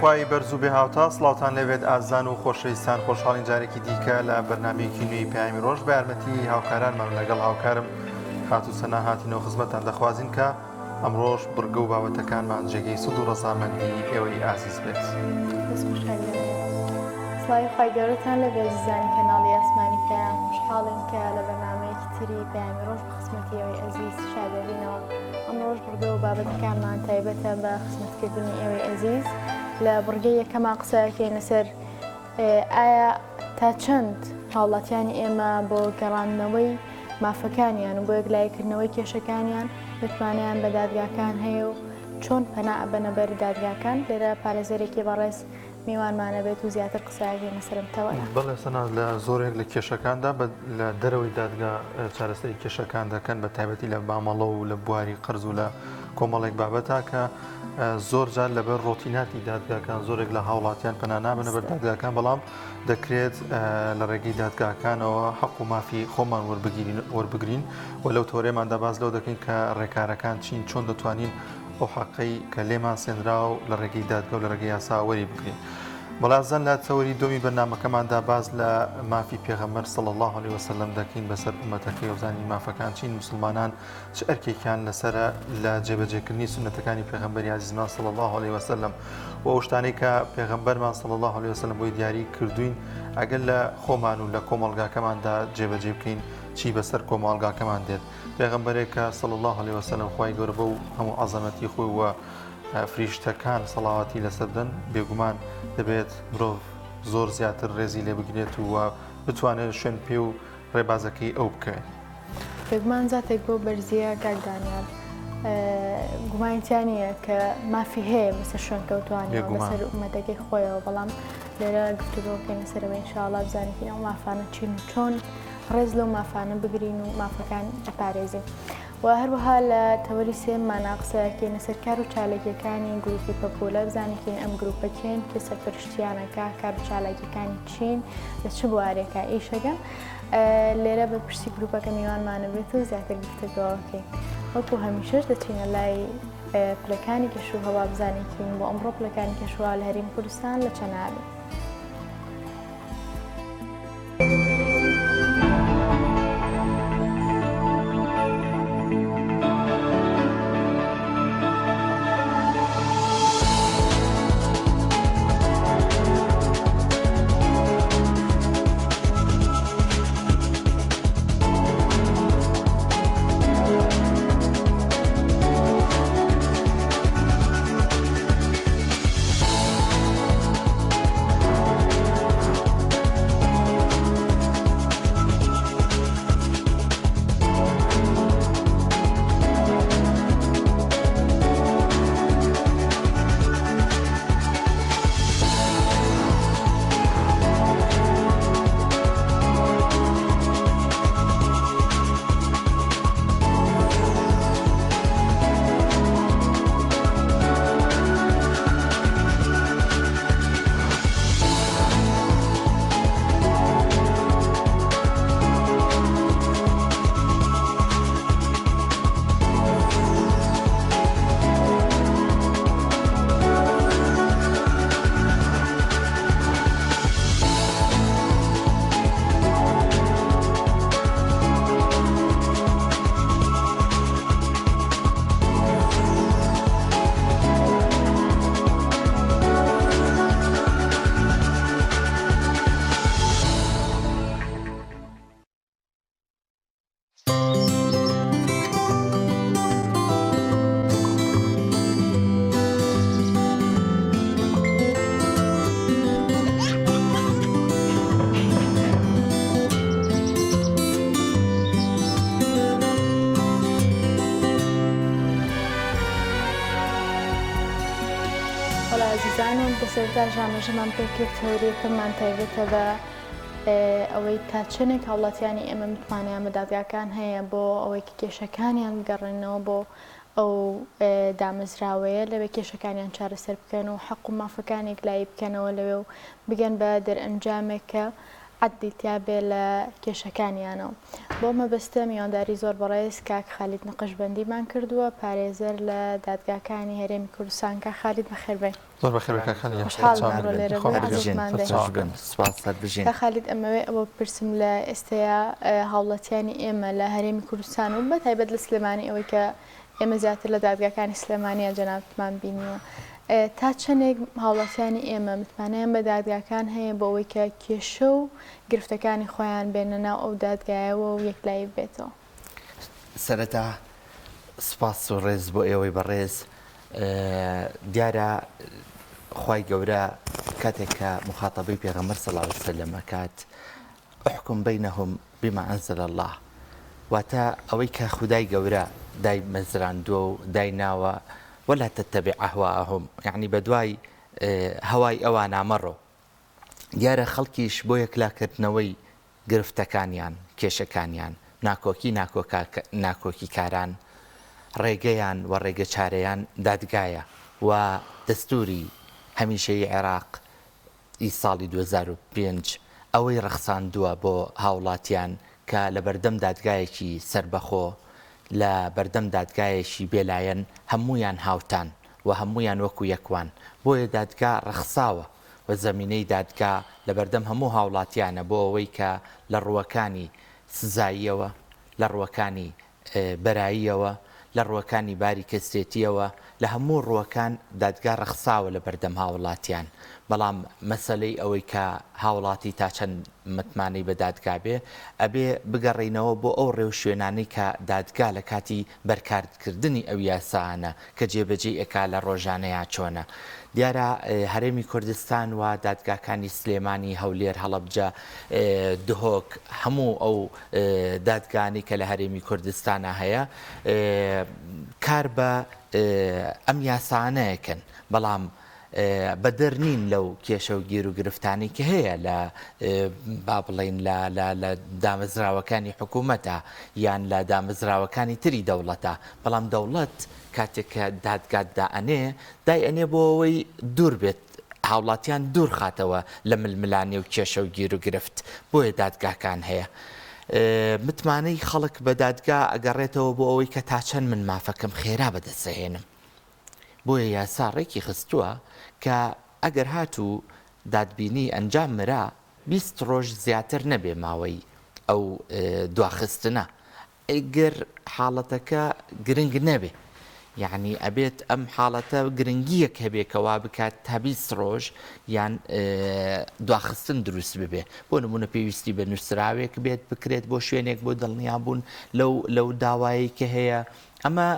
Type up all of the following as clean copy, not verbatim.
خوای بەرز و بێهاوتا سڵاوتان لێبێت ئازان و خۆشەویستان خۆشحاڵین جارێکی دیکە لە بەرنمەیەکی نوێی پەیامی ڕۆژ بە یارمەتی هاوکارانمان لەگەڵ هاوکارم خاتوو سەنا هاتینەوە خزمەتان دەخوازین کە ئەمڕۆش بڕگە و بابەتەکانمان جێگەی سود و ڕەزامەندی ئێوەی ئازیز بێت. دەست خۆش کاک دانیال. سڵاوی خوای گەورەتان لێبێ ئەزیزانی کەناڵی ئاسمانی پەیام خۆشحاڵین کە لە بەرنامەیەکی تری پەیامی ڕۆژ بە خزمەتی ئێوەی ئەزیز شاد دەبینەوە ئەمڕۆش بڕگە و بابەتەکانمان تایبەتە بە خزمەتکردنی ئێوەی ئەزیز لە بڕگەی یەکەما قسەکەین لەسەر ئایا تا چەند هاوڵاتیانی ئێمە بۆ گەڕاندنەوەی مافەکانیان و بۆ یەکلاییکردنەوەی کێشەکانیان متمانەیان بە دادگاکان هەیە و چۆن پەنا ئەبەنە بەر دادگاکان؟ لێرە پارێزەرێکی بەڕێز میوانمان ئەبێت و زیاتر قسە ئەکەین لەسەر ئەم تەوەرە. بەڵێ سەنا، لە زۆرێک لە کێشەکاندا بە لە دەرەوەی دادگا چارەسەری کێشەکان دەکەن، بە تایبەتی لە مامەڵە و لە بواری قەرز و لە کۆمەڵێک بابەتا کە زۆر جار لەبەر ڕۆتیناتی دادگاکان زۆرێک لە هاوڵاتیان پەنا نابەنە بەر دادگاکان، بەڵام دەکرێت لە ڕێگەی دادگاکانەوە حەق و مافی خۆمان وەربگرین و لەو تەوەرەماندا باس لەوە دەکەین کە ڕێکارەکان چین، چۆن دەتوانین ئەو حەقەی کە لێمان سێنراوە لە ڕێگەی دادگا و لە ڕێگەی یاسا وەری بگرین. بەڵازان لە تەوەری دووەمی بەرنامەکەماندا باس لە مافی پێغەمبەر صلی اللە علیه وسلم دەکەین بەسەر ئومەتەکەی و بزانین مافەکان چین، موسڵمانان چ ئەرکێکیان لەسەرە لە جێبەجێکردنی سوننەتەکانی پێغەمبەری ئازیزمان صلی اللە علیه وسلم و ئەو شتانەی کە پێغەمبەرمان صلی اللە علیه وسلم بۆی دیاری کردوین ئەگەر لە خۆمان و لە کۆمەڵگاکەماندا جێبەجێ بکەین چی بەسەر کۆمەڵگاکەمان دێت. پێغەمبەرێک کە صلی اللە علیه وسلم خوای گەورە بەو هەموو عەزەمەتی خۆی و فریشتەکان سەڵاواتی لەسەر بدەن بێگومان دەبێت مرۆڤ زۆر زیاتر ڕێزی لێ بگرێت و بتوانێت شوێن پێ و ڕێبازەکەی ئەو بکەوێت. بێگومان زاتێک بەو بەرزییە کاک دانیال گومانی تیا نییە کە مافی هەیە بەسەر شوێنکەوتوانەوە بەسەر ئومەتەکەی خۆیەوە، بەڵام لێرە گفتوگۆکەین لەسەرەوە ئینشاءڵا بزانین ئەو مافانە چین و چۆن ڕێز لەو مافانە بگرین و مافەکان بپارێزین. و هەروەها لە تەوەری سێممانا قسەکەین لەسەر کار و چالاکیەکانی گروپی پەپولە بزانین ئەم گروپە کێن کێ سەرپەرشتیانەکە کار و چالاکیەکانی چین لە چ بوارێکا ئیشەکەن لێرە بە پرسی گروپەکە میوانمانە بێت و زیاتر گفتوگۆکەین وەکو هەمیشەش دەچینە لای پلەکانی کەش و هەوا بزانێکین بۆ ئەمڕۆ پلەکانی کەشوهەوا لە هەرێمی کوردستان لە چەنابێ. وەڵا ئازیزانم کە سەرەتا ژامەژەمان پێکرد تەوەرەکەمان تایبەتە بە ئەوەی تا چەندێک هاوڵاتیانی ئێمە متمانەیان بە دادگاکان هەیە بۆ ئەوەی کە کێشەکانیان بگەڕێنەوە بۆ ئەو دامەزراوەیە لەوێ کێشەکانیان چارەسەر بکەن و حەق و مافەکان یەکلایی بکەنەوە لەوێ و بگەن بە دەرئەنجامێک کە. عەدلی تیا بێ لە کێشەکانیانەوە. بۆ مەبەستە میوانداری زۆر بەڕێز کاک خالید نەقشبەندیمان کردووە، پارێزەر لە دادگاکانی هەرێمی کوردستان. کاک خالید بەخێر بێی. زۆر بەخێر بێی کاک خالید. خۆشحاڵ بووم ئەمڕۆ لێرە بم، عەزێتمان دەی. سوپاس سەر بژین. کاک خالید ئەمەوێ ئەوە بپرسم لە ئێستەیا هاوڵاتیانی ئێمە لە هەرێمی کوردستان و بە تایبەت لە سلێمانی ئەوەی کە ئێمە زیاتر لە دادگاکانی سلێمانیە جەنابتمان بینیوە تا چەندێک هاوڵاتیانی ئێمە متمانەیان بە دادگاکان هەیە بۆ ئەوەی کە کێشە و گرفتەکانی خۆیان بێنە ناو ئەو دادگایەوە و یەکلایی ببێتەوە؟ سەرەتا سوپاس و ڕێز بۆ ئێوەی بەڕێز. دیارە خوای گەورە کاتێک کە مخاتەبەی پێغەمبەر صلی اللە علیه وسلم ئەکات احکم بینهم بما انزل اللە واتە ئەوەی کە خودای گەورە دای مەزراندووە و دای ناوە ولا تتبع اهواءهم یعنی بەدوای هەوای ئەوانا مەڕۆ دیارە خەڵکیش بۆ یەکلاکردنەوەی گرفتەکانیان کێشەکانیان ناکۆکی ناکۆکیکاران ڕێگەیان و ڕێگەچارەیان دادگایە و دەستوری هەمیشەیی عێراق ی ساڵی 2005 ئەوەی ڕەخساندووە بۆ هاوڵاتیان کە لەبەردەم دادگایەکی سەربەخۆ، لە بەردەم دادگایەکی بێلایەن هەموویان هاوتان و هەموویان وەکو یەک وان، بۆیە دادگا ڕەخساوە و زەمینەی دادگا لەبەردەم هەموو هاوڵاتیانە بۆ ئەوەی کە لە ڕووەکانی سزاییەوە، لە ڕووەکانی بەراییەوە، لە ڕووەکانی باری کەسێتییەوە، لە هەموو ڕووەکان دادگا ڕەخساوە لە بەردەم هاوڵاتیان، بەڵام مەسەلەی ئەوەی کە هاوڵاتی تا چەند متمانەی بە دادگا بێ، ئەبێ بگەڕێینەوە بۆ ئەو ڕێوشوێنانەی کە دادگا لە کاتی بەرکاردکردنی ئەو یاسایانە کە جێبەجێی ئەکا لە ڕۆژانەیا چۆنە. دیارە هەرێمی کوردستان و دادگاکانی سلێمانی، هەولێر، هەڵەبجە، دهۆک، هەموو ئەو دادگانەی کە لە هەرێمی کوردستانا هەیە کار بە ئەم یاسانە ئەکەن، بەڵام بەدەر نین لەو کێشە و گیر و گرفتانەی کە هەیە لە با بڵێین لە لە لە دامەزراوەکانی حکوومەتە یان لە دامەزراوەکانی تری دەوڵەتە، بەڵام دەوڵەت کاتێک کە دادگات دائەنێ دای ئەنێ بۆ ئەوەی دوور بێت هاوڵاتیان دوور خاتەوە لە ململانێ و کێشە و گیر و گرفت بۆیە دادگاکان هەیە. متمانەی خەڵک بە دادگا ئەگەڕێتەوە بۆ ئەوەی کە تا چەند من مافەکەم خێرا بەدەستئەهێنم. بۆیە یاسا ڕێکی خستووە کە ئەگەر هاتوو دادبینی ئەنجام مرا 20 ڕۆژ زیاتر نەبێ ماوەی ئەو دواخستنە ئەگەر حاڵەتەکە گرنگ نەبێ یەعنی ئەبێت ئەم حاڵەتە گرنگیەک هەبێ کە وا بکات تا 20 ڕۆژ یان دواخستن دروست ببێ بۆ نمونە پێویستی بە نووسراوێک بێت بکرێت بۆ شوێنێک بۆ دڵنیابوون لەو لەو داوایەی کە هەیە ئەمە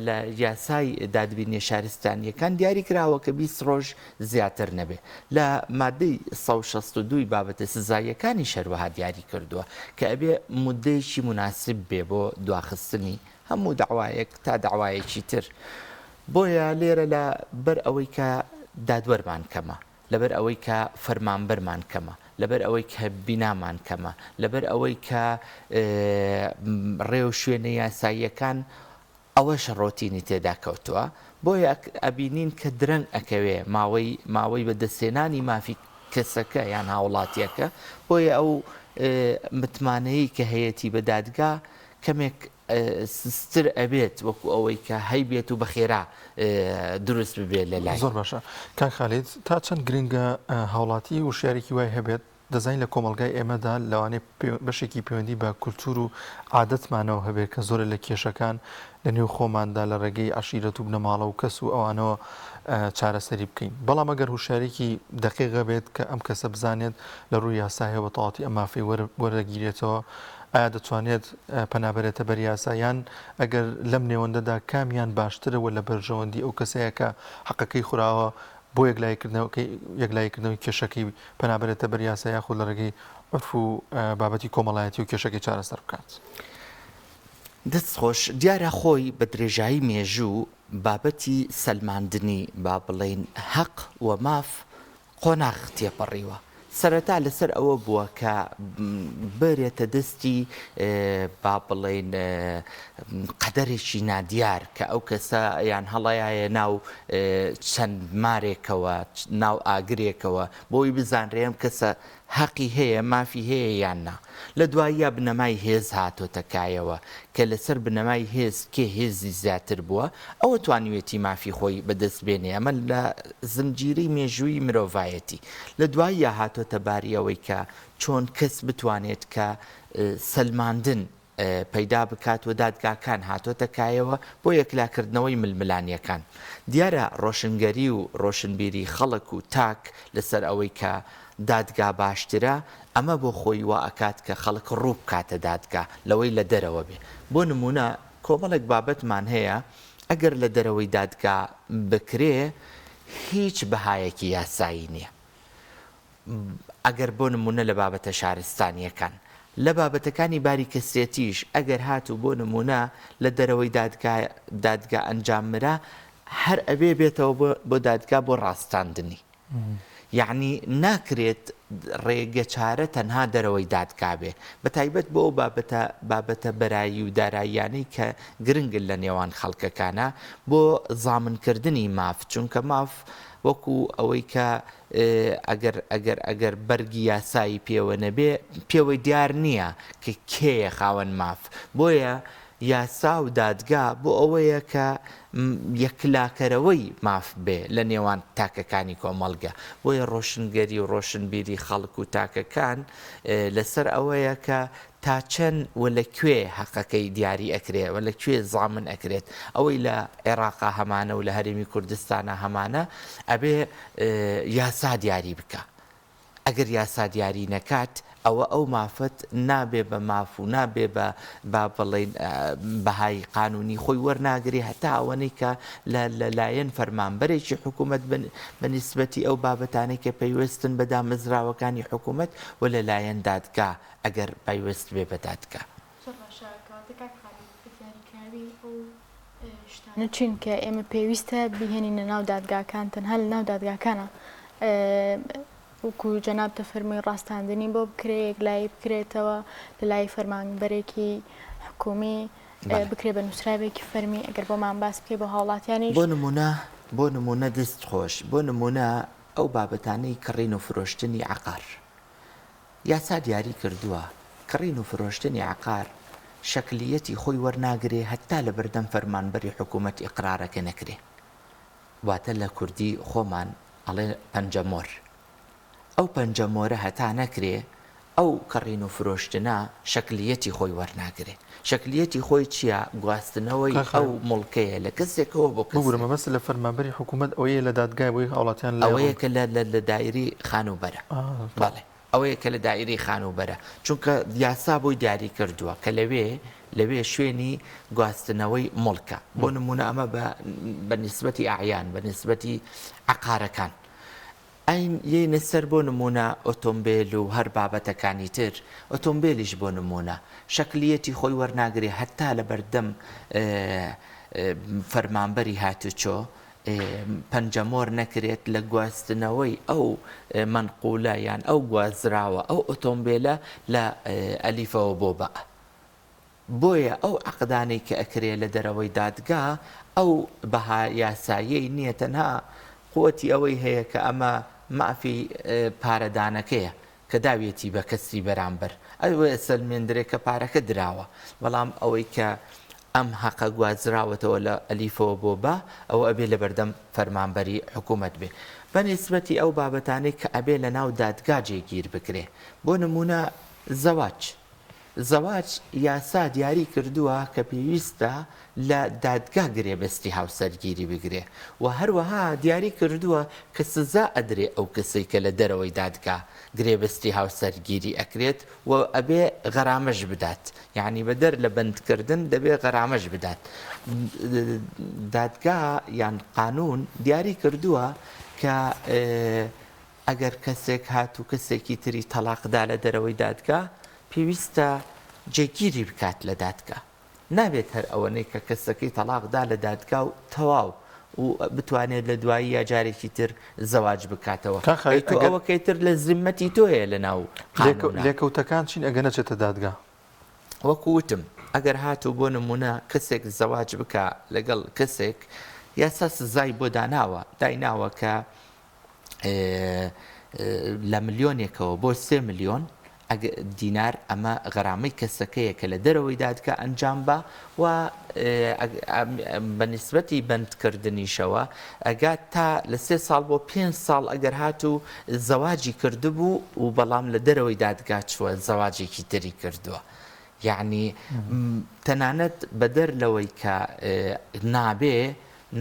لە یاسای دادبینیە شارستانییەکان دیاری کراوە کە 20 ڕۆژ زیاتر نەبێ. لە مادەی 162 ی بابەتە سزاییەکانیش هەروەها دیاری کردووە کە ئەبێ مودەیەکی موناسب بێ بۆ دواخستنی هەموو دەعوایەک تا دەعوایەکی تر. بۆیە لێرە لە بەر ئەوەی کە دادوەرمان کەمە، لەبەر ئەوەی کە فەرمانبەرمان کەمە، لەبەر ئەوەی کە بینامان کەمە، لەبەر ئەوەی کە ڕێوشوێنە یاساییەکان ئەوەش ڕۆتینی تێدا کەوتووە، بۆیە ئەبینین کە درەنگ ئەکەوێ ماوەی ماوەی بەدەستهێنانی مافی کەسەکە یان هاوڵاتیەکە، بۆیە ئەو متمانەیەی کە هەیەتی بە دادگا کەمێک سستر ئەبێت وەکو ئەوەی کە هەیبێت و بەخێرا دروست ببێت لە لای. زۆر باشە کاک خالید تا چەند گرنگە هاوڵاتی وشیارێکی وای هەبێت دەزانین لە کۆمەڵگای ئێمەدا لەوانەیە بەشێکی پەیوەندی بە کولتور و عادەتمانەوە هەبێت کە زۆرە لە کێشەکان لە نێو خۆماندا لە ڕێگەی عەشیرەت و بنەماڵە و کەس و ئەوانەوە چارەسەری بکەین بەڵام ئەگەر هوشیارێکی دەقیق هەبێت کە ئەم کەسە بزانێت لە ڕووی یاسایەوە بە تەواوەتی ئەم مافەی وەردەگیرێتەوە ئایا دەتوانێت پەنا بەرێتە بەر یاسا یان ئەگەر لەم نێوەندەدا کامیان باشترە و لە بەرژەوەندی ئەو کەسەیە کە حەقەکەی خوراوە بۆ یەکلاییکردنەوەکەی یەکلاییکردنەوەی کێشەکەی پەنا بەرێتە بەر یاسا یاخود لە ڕێگەی عورف و بابەتی کۆمەڵایەتی و کێشەکەی چارەسەر بکات؟ دەست خۆش، دیارە خۆی بە درێژایی مێژوو بابەتی سەلماندنی با بڵێین هەق و ماف قۆناغ تێپەڕیوە. سەرەتا لەسەر ئەوە بووە کە بەرێتە دەستی با بڵێین قەدەرێکی نادیار کە ئەو کەسە یان هەڵەیایە ناو چەند مارێکەوە ناو ئاگرێکەوە بۆی بزانرێ ئەم کەسە هەقی هەیە مافی هەیە یان نا. لە دواییا بنەمای هێز هاتۆتە کایەوە کە لەسەر بنەمای هێز کێ هێزی زیاتر بووە ئەوە توانیوێتی مافی خۆی بەدەست بێنێ ئەمە لە زنجیرەی مێژووی مرۆڤایەتی لە دواییا هاتۆتە باری ئەوەی کە چۆن کەس بتوانێت کە سەلماندن پەیدا بکات و دادگاکان هاتۆتە کایەوە بۆ یەکلاکردنەوەی ململانیەکان. دیارە ڕۆشنگەری و ڕۆشنبیری خەڵک و تاک لەسەر ئەوەی کە دادگا باشترە، ئەمە بۆ خۆی وا ئەکات کە خەڵک ڕوو بکاتە دادگا لەوەی لە دەرەوە بێ. بۆ نموونە کۆمەڵێک بابەتمان هەیە ئەگەر لە دەرەوەی دادگا بکرێ هیچ بەهایەکی یاسایی نیە. ئەگەر بۆ نموونە لە بابەتە شارستانییەکان، لە بابەتەکانی باری کەسێتیش ئەگەر هاتوو بۆ نموونە لە دەرەوەی دادگا دادگا ئەنجام مرا هەر ئەبێ بێتەوە بۆ بۆ دادگا بۆ ڕاستاندنی. یەعنی ناکرێت ڕێگە چارە تەنها دەرەوەی دادگا بێ بە تایبەت بۆ ئەو بابەتە بابەتە بەرایی و داراییانەی کە گرنگن لە نێوان خەڵکەکانا بۆ زامن کردنی ماف چونکە ماف وەکو ئەوەی کە ئەگەر ئەگەر ئەگەر بەرگی یاسایی پێوە نەبێ پێوەی دیار نییە کە کێیە خاوەن ماف بۆیە یاسا و دادگا بۆ ئەوەیە کە یەکلاکەرەوەی ماف بێ لە نێوان تاکەکانی کۆمەڵگە بۆیە ڕۆشنگەری و ڕۆشنبیری خەڵک و تاکەکان لەسەر ئەوەیە کە تا چەند و لە کوێ هەقەکەی دیاری ئەکرێ و لە کوێ زامن ئەکرێت، ئەوەی لە عێڕاقا هەمانە و لە هەرێمی کوردستانا هەمانە ئەبێ یاسا دیاری بکا. ئەگەر یاسا دیاری نەکات ئەوە ئەو مافەت نابێ بە ماف و نابێ بە با بڵێین بەهای قانوونی خۆی وەرناگرێ هەتا ئەوەنەی کە لە لە لایەن فەرمانبەرێکی حکوومەت بە نیسبەتی ئەو بابەتانەی کە پەیوەستن بە دامەزراوەکانی حکوومەت و لە لایەن دادگا ئەگەر پەیوەست بێ بە دادگا. زۆر باشە کەواتە کاک خالید بە دیاریکراوی ئەو شتانە چین کە ئێمە پێویستە بیهێنینە ناو دادگاکان تەنها لە ناو دادگاکانە وەکو جەنابتە فەرمووی ڕاستاندنی بۆ بکرێ یەکلایی بکرێتەوە لە لای فەرمانبەرێکی حکومی بکرێ بە نووسراوێکی فەرمی ئەگەر بۆمان باس بکەی بۆ هاوڵاتیانیش. بۆ نموونە بۆ نموونە دەست خۆش بۆ نموونە ئەو بابەتانەی کڕین و فرۆشتنی عەقار یاسا دیاری کردووە، کڕین و فرۆشتنی عەقار شەکلییەتی خۆی وەرناگرێ هەتا لە بەردەم فەرمانبەری حکوومەت ئیقرارەکە نەکرێ. واتە لە کوردی خۆمان ئەڵێ پەنجەمۆر. ئەو پەنجەمۆرە هەتا نەکرێ ئەو کڕین و فرۆشتنە شەکلییەتی خۆی وەرناگرێ. شەکلییەتی خۆی چییە؟ گواستنەوەی کاک ئەو موڵکەیە لە کەسێکەوە بۆ ببورە کەسێک. مەبەستت لە فەرمانبەری حکوومەت ئەوەیە لە دادگای بۆی هاوڵاتیان لای ئەوەیە ڕوون کە لە لە لە دایرەی خانووبەرە. بەڵێ. ئەوەیە کە لە دائیرەی خانووبەرە، چونکە یاسا بۆی دیاری کردووە کە لەوێ لەوێ شوێنی گواستنەوەی موڵکە. بۆ نموونە ئەمە بە بە نیسبەتی ئەعیان، بە نیسبەتی عەقارەکان. ئەین یەینە سەر بۆ نموونە ئۆتۆمبێل و هەر بابەتەکانی تر، ئۆتۆمبێلیش بۆ نموونە شەکلییەتی خۆی وەرناگرێ هەتا لە بەردەم فەرمانبەری هاتوچۆ پەنجەمۆر نەکرێت لە گواستنەوەی ئەو مەنقولە یان ئەو گوازراوە ئەو ئۆتۆمبێلە لە ئەلیفەوە بۆ بەء. بۆیە ئەو عەقدانەی کە ئەکرێ لە دەرەوەی دادگا ئەو بەها یاساییەی نییە تەنها قوتی ئەوەی هەیە کە ئەمە مافی پارەدانەکەیە کە داویەتی بە کەسی بەرامبەر ئەوە سەلمێندرێ کە پارەکە دراوە بەڵام ئەوەی کە ئەم هەقە گوازراوەتەوە لە ئەلیفەوە بۆ با ئەوە ئەبێ لەبەردەم فەرمانبەری حکوومەت بێ بە نیسبەتی ئەو بابەتانەی کە ئەبێ لە ناو دادگا جێگیر بکرێ بۆ نموونە زەواج زەواج یاسا دیاری کردووە کە پێویستە لە دادگا گرێبەستی هاوسەرگیری بگرێ و هەروەها دیاری کردووە کە سزا ئەدرێ ئەو کەسەی کە لە دەرەوەی دادگا گرێبەستی هاوسەرگیری ئەکرێت و ئەبێ غەرامەش بدات یانی بەدەر لە بەندکردن دەبێ غەرامەش بدات دادگا یان قانون دیاری کردووە کە ئەگەر کەسێک هات و کەسێکی تری تەڵاق دا لە دەرەوەی دادگا، پێویستە جێگیری بکات لە دادگا. نابێت هەر ئەوەنەی کە کەسەکەی تەڵاق دا لە دادگا و تەواو. و بتوانێت لە دواییە جارێکی تر زەواج بکاتەوە. کاک خالید ئەی تۆ ئەگەر ئەوەکەی تر لە زیممەتی تۆیە لە ناو قانونا. لێکەوتەکان چین ئەگەر نەچێتە دادگا؟ وەکو وتم ئەگەر هاتوو بۆ نمونە کەسێک زەواج بکا لەگەڵ کەسێک یاسا سزای بۆ داناوە دایناوە کە لە ملیۆنێکەوە بۆ سێ ملیۆن دینار ئەمە غەرامەی کەسەکەیە کە لە دەرەوەی دادگا ئەنجام بە و بە نیسبەتی بەندکردنیشەوە ئەگات تا لە سێ ساڵ بۆ پێنج ساڵ ئەگەر هاتوو زەواجی کردبوو و بەڵام لە دەرەوەی دادگا چووە زەواجێکی تری کردووە یەعنی تەنانەت بەدەر لەوەی کە نابێ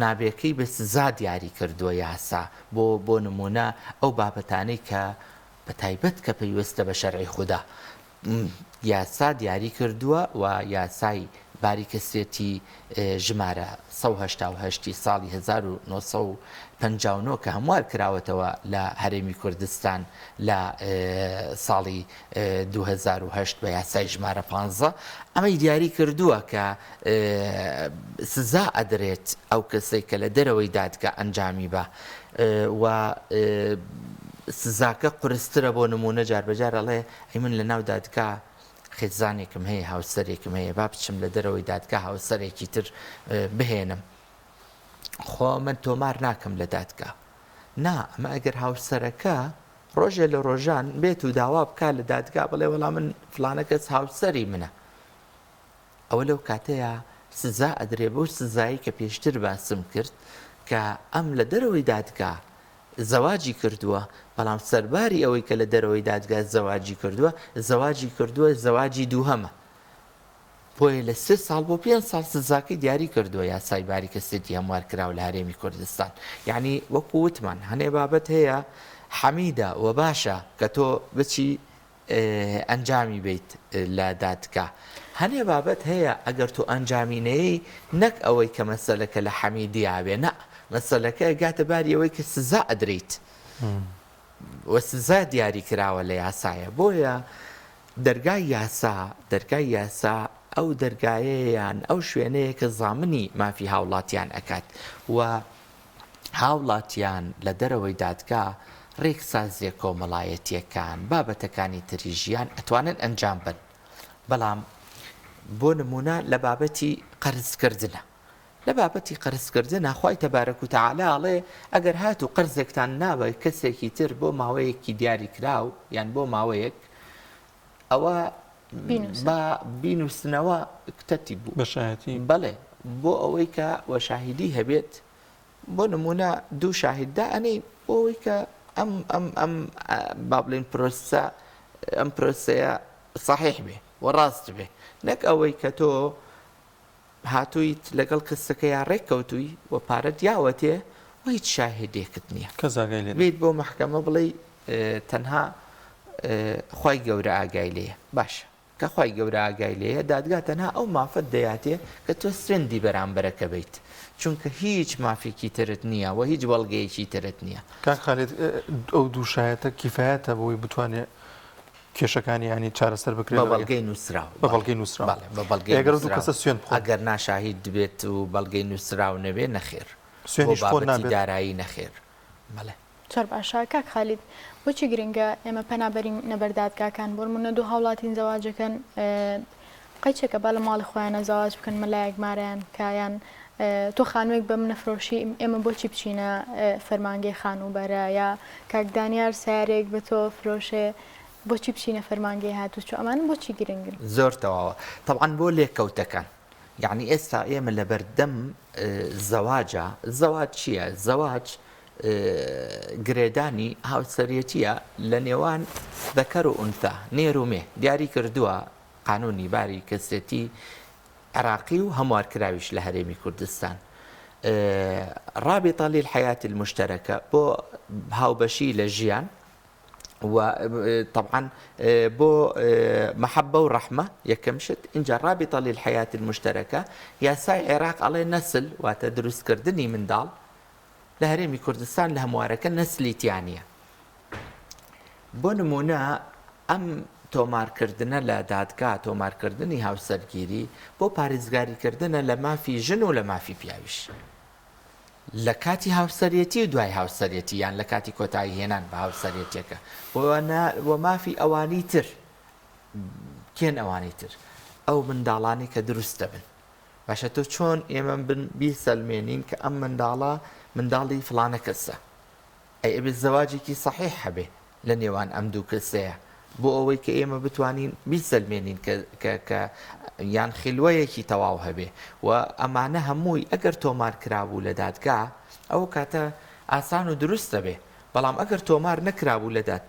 نابێکەی بە سزا دیاری کردووە یاسا بۆ بۆ نمونە ئەو بابەتانەی کە بە تایبەت کە پەیوەستە بە شەرعی خودا یاسا دیاری کردووە و یاسای باری کەسێتی ژمارە 188 ی ساڵی 1959 کە هەموار کراوەتەوە لە هەرێمی کوردستان لە ساڵی 2008 بە یاسای ژمارە 15 ئەمەی دیاری کردووە کە سزا ئەدرێت ئەو کەسەی کە لە دەرەوەی دادگا ئەنجامی بە و سزاکە قورسترە بۆ نمونە جاربەجار ئەڵێ ئەی من لە ناو دادگا خێزانێکم هەیە هاوسەرێکم هەیە با بچم لە دەرەوەی دادگا هاوسەرێکی تر بهێنم خۆ من تۆمار ناکەم لە دادگا نا ئەمە ئەگەر هاوسەرەکە ڕۆژێ لە ڕۆژان بێت و داوا بک لە دادگا بڵێ وەڵام من فلانە کەس هاوسەری منە ئەوە لەو کاتەیە سزا ئەدرێ بەو سزایی کە پێشتر باسم کرد کە ئەم لە دەرەوەی دادگا زەواجی کردووە، بەڵام سەرباری ئەوەی کە لە دەرەوەی دادگا زەواجی کردووە، زەواجی کردووە زەواجی دووهەمە. بۆیە لە سێ ساڵ بۆ پێنج ساڵ سزاکەی دیاری کردووە یاسای باری کەسێتی هەموارکراو لە هەرێمی کوردستان. یەعنی وەکو وتمان هەنێ بابەت هەیە حەمیدە و باشە کە تۆ بچی ئەنجامی بەیت لە دادگا. هەنێ بابەت هەیە ئەگەر تۆ ئەنجامی نەیەی نەک ئەوەی کە مەسەلەکە لە حەمیدیا بێ نا مەسەلەکە ئەگاتە باری ئەوەی کە سزا ئەدرێیت و سزا دیاری کراوە لە یاسایە بۆیە دەرگای یاسا دەرگای یاسا ئەو دەرگایەیە یان ئەو شوێنەیە کە زامنی مافی هاوڵاتیان ئەکات و هاوڵاتیان لە دەرەوەی دادگا رێکسازیە کۆمەڵایەتیەکان، بابەتەکانی تری ژیان ئەتوانن ئەنجام بەن. بەڵام بۆ نمونە لە بابەتی قەرزکردنە. لە بابەتی قەرزکردنە خوای تەبارەک و تەعالا ئەڵێ ئەگەر هاتوو قەرزێکتان نا بە کەسێکی تر بۆ ماوەیەکی دیاریکراو یان بۆ ماوەیەک ئەوە با بینوسنەوە کتەتی بوو. بە شایەتی؟ بەڵێ بۆ ئەوەی کە وە شاهیدی هەبێت بۆ نموونە دوو شاهید دائەنێی بۆ ئەوەی کە ئەم ئەم ئەم با بڵێین پرۆسە ئەم پرۆسەیە سەحیح بێ و ڕاست بێ نەک ئەوەی کە تۆ هاتوویت لەگەڵ کەسەکەیا ڕێک کەوتووی و پارەت یاوەتێ و هیچ شاهدێکت نییە کەس ئاگای لێ بێیت بۆ مەحکەمە بڵێی تەنها خوای گەورە ئاگای لێیە باشە کە خوای گەورە ئاگای لێیە دادگا تەنها ئەو مافەت دەیاتێ کە تۆ سوێندی بەرامبەرەکە بەیت چونکە هیچ مافێکی ترت نییە و هیچ بەڵگەیەکی ترت نییە. کاک خالید ئەو دوو شایەتە کیفایەتە بۆی بتوانێ کێشەکانی یانی چارەسەر بکرێت بە بەڵگەی نووسراو بە بەڵگەی نووسراو بەڵێ بە بەڵگەی ئەگەر دوو کەسە سوێند بخۆن ئەگەر ناشاهید بێت و بەڵگەی نووسراو نەبێ نەخێر بۆ سوێندیش خۆن بابەتی نابێت دارایی نەخێر بەڵێ. زۆر باشە کاک خالید بۆچی گرنگە ئێمە پەنا بەرینە بەر دادگاکان بۆ نمونە دوو هاوڵاتین زەواجەکەن قەیچێکە با لە ماڵی خۆیانە زەواج بکەن مەلایەک مارەیان بکا یان تۆ خانووێک بە منە فرۆشی ئێمە بۆچی بچینە فەرمانگەی خانووبەرە یا کاک دانیار سیارێک بە تۆ فرۆشێ بۆچی بچینە فەرمانگەی هاتوچۆ ئەمانە بۆچی گرنگن؟ زۆر تەواوە تەبعەن بۆ لێکەوتەکان یەعنی ئێستا ئێمە لەبەردەم زەواجە، زەواج چییە؟ زەواج گرێدانی هاوسەرێتییە لە نێوان ذەکەر و ئونثا، نێر و مێ، دیاری کردووە قانونی باری کەسێتی عێراقی و هەموارکراویش لە هەرێمی کوردستان رابطە للحیاة المشترکە بۆ هاوبەشی لە ژیان و طبعا بۆ مەحەبە و ڕەحمە یەکەم شت ئینجا رابطە للحیاة المشترکە یاسای عێراق ئەڵێ نەسل واتە دروستکردنی منداڵ لە هەرێمی کوردستان لە هەموارەکە نەسلی تیا نییە بۆ نمونە ئەم تۆمارکردنە لە دادگا تۆمارکردنی هاوسەرگیری بۆ پارێزگاریکردنە لە مافی ژن و لە مافی پیاویش. لە کاتی هاوسەرێتی و دوای هاوسەرێتی یان لە کاتی کۆتایی هێنان بە هاوسەرێتیەکە و مافی ئەوانی تر کێن ئەوانی تر؟ ئەو منداڵانەی کە دروست دەبن. باشە تۆ چۆن ئێمە بن بیسەلمێنین کە ئەم منداڵە منداڵی فڵانە کەسە؟ ئەی ئەبێت زەواجێکی سەحیح هەبێ لە نێوان ئەم دوو کەسەیە بۆ ئەوەی کە ئێمە بتوانین بیسەلمێنین کە کە کە یان خلوەیەکی تەواو هەبێ و ئەمانە هەمووی ئەگەر تۆمار کرابوو لە دادگا ئەو کاتە ئاسان و دروست دەبێ بەڵام ئەگەر تۆمار نەکرابوو لە داد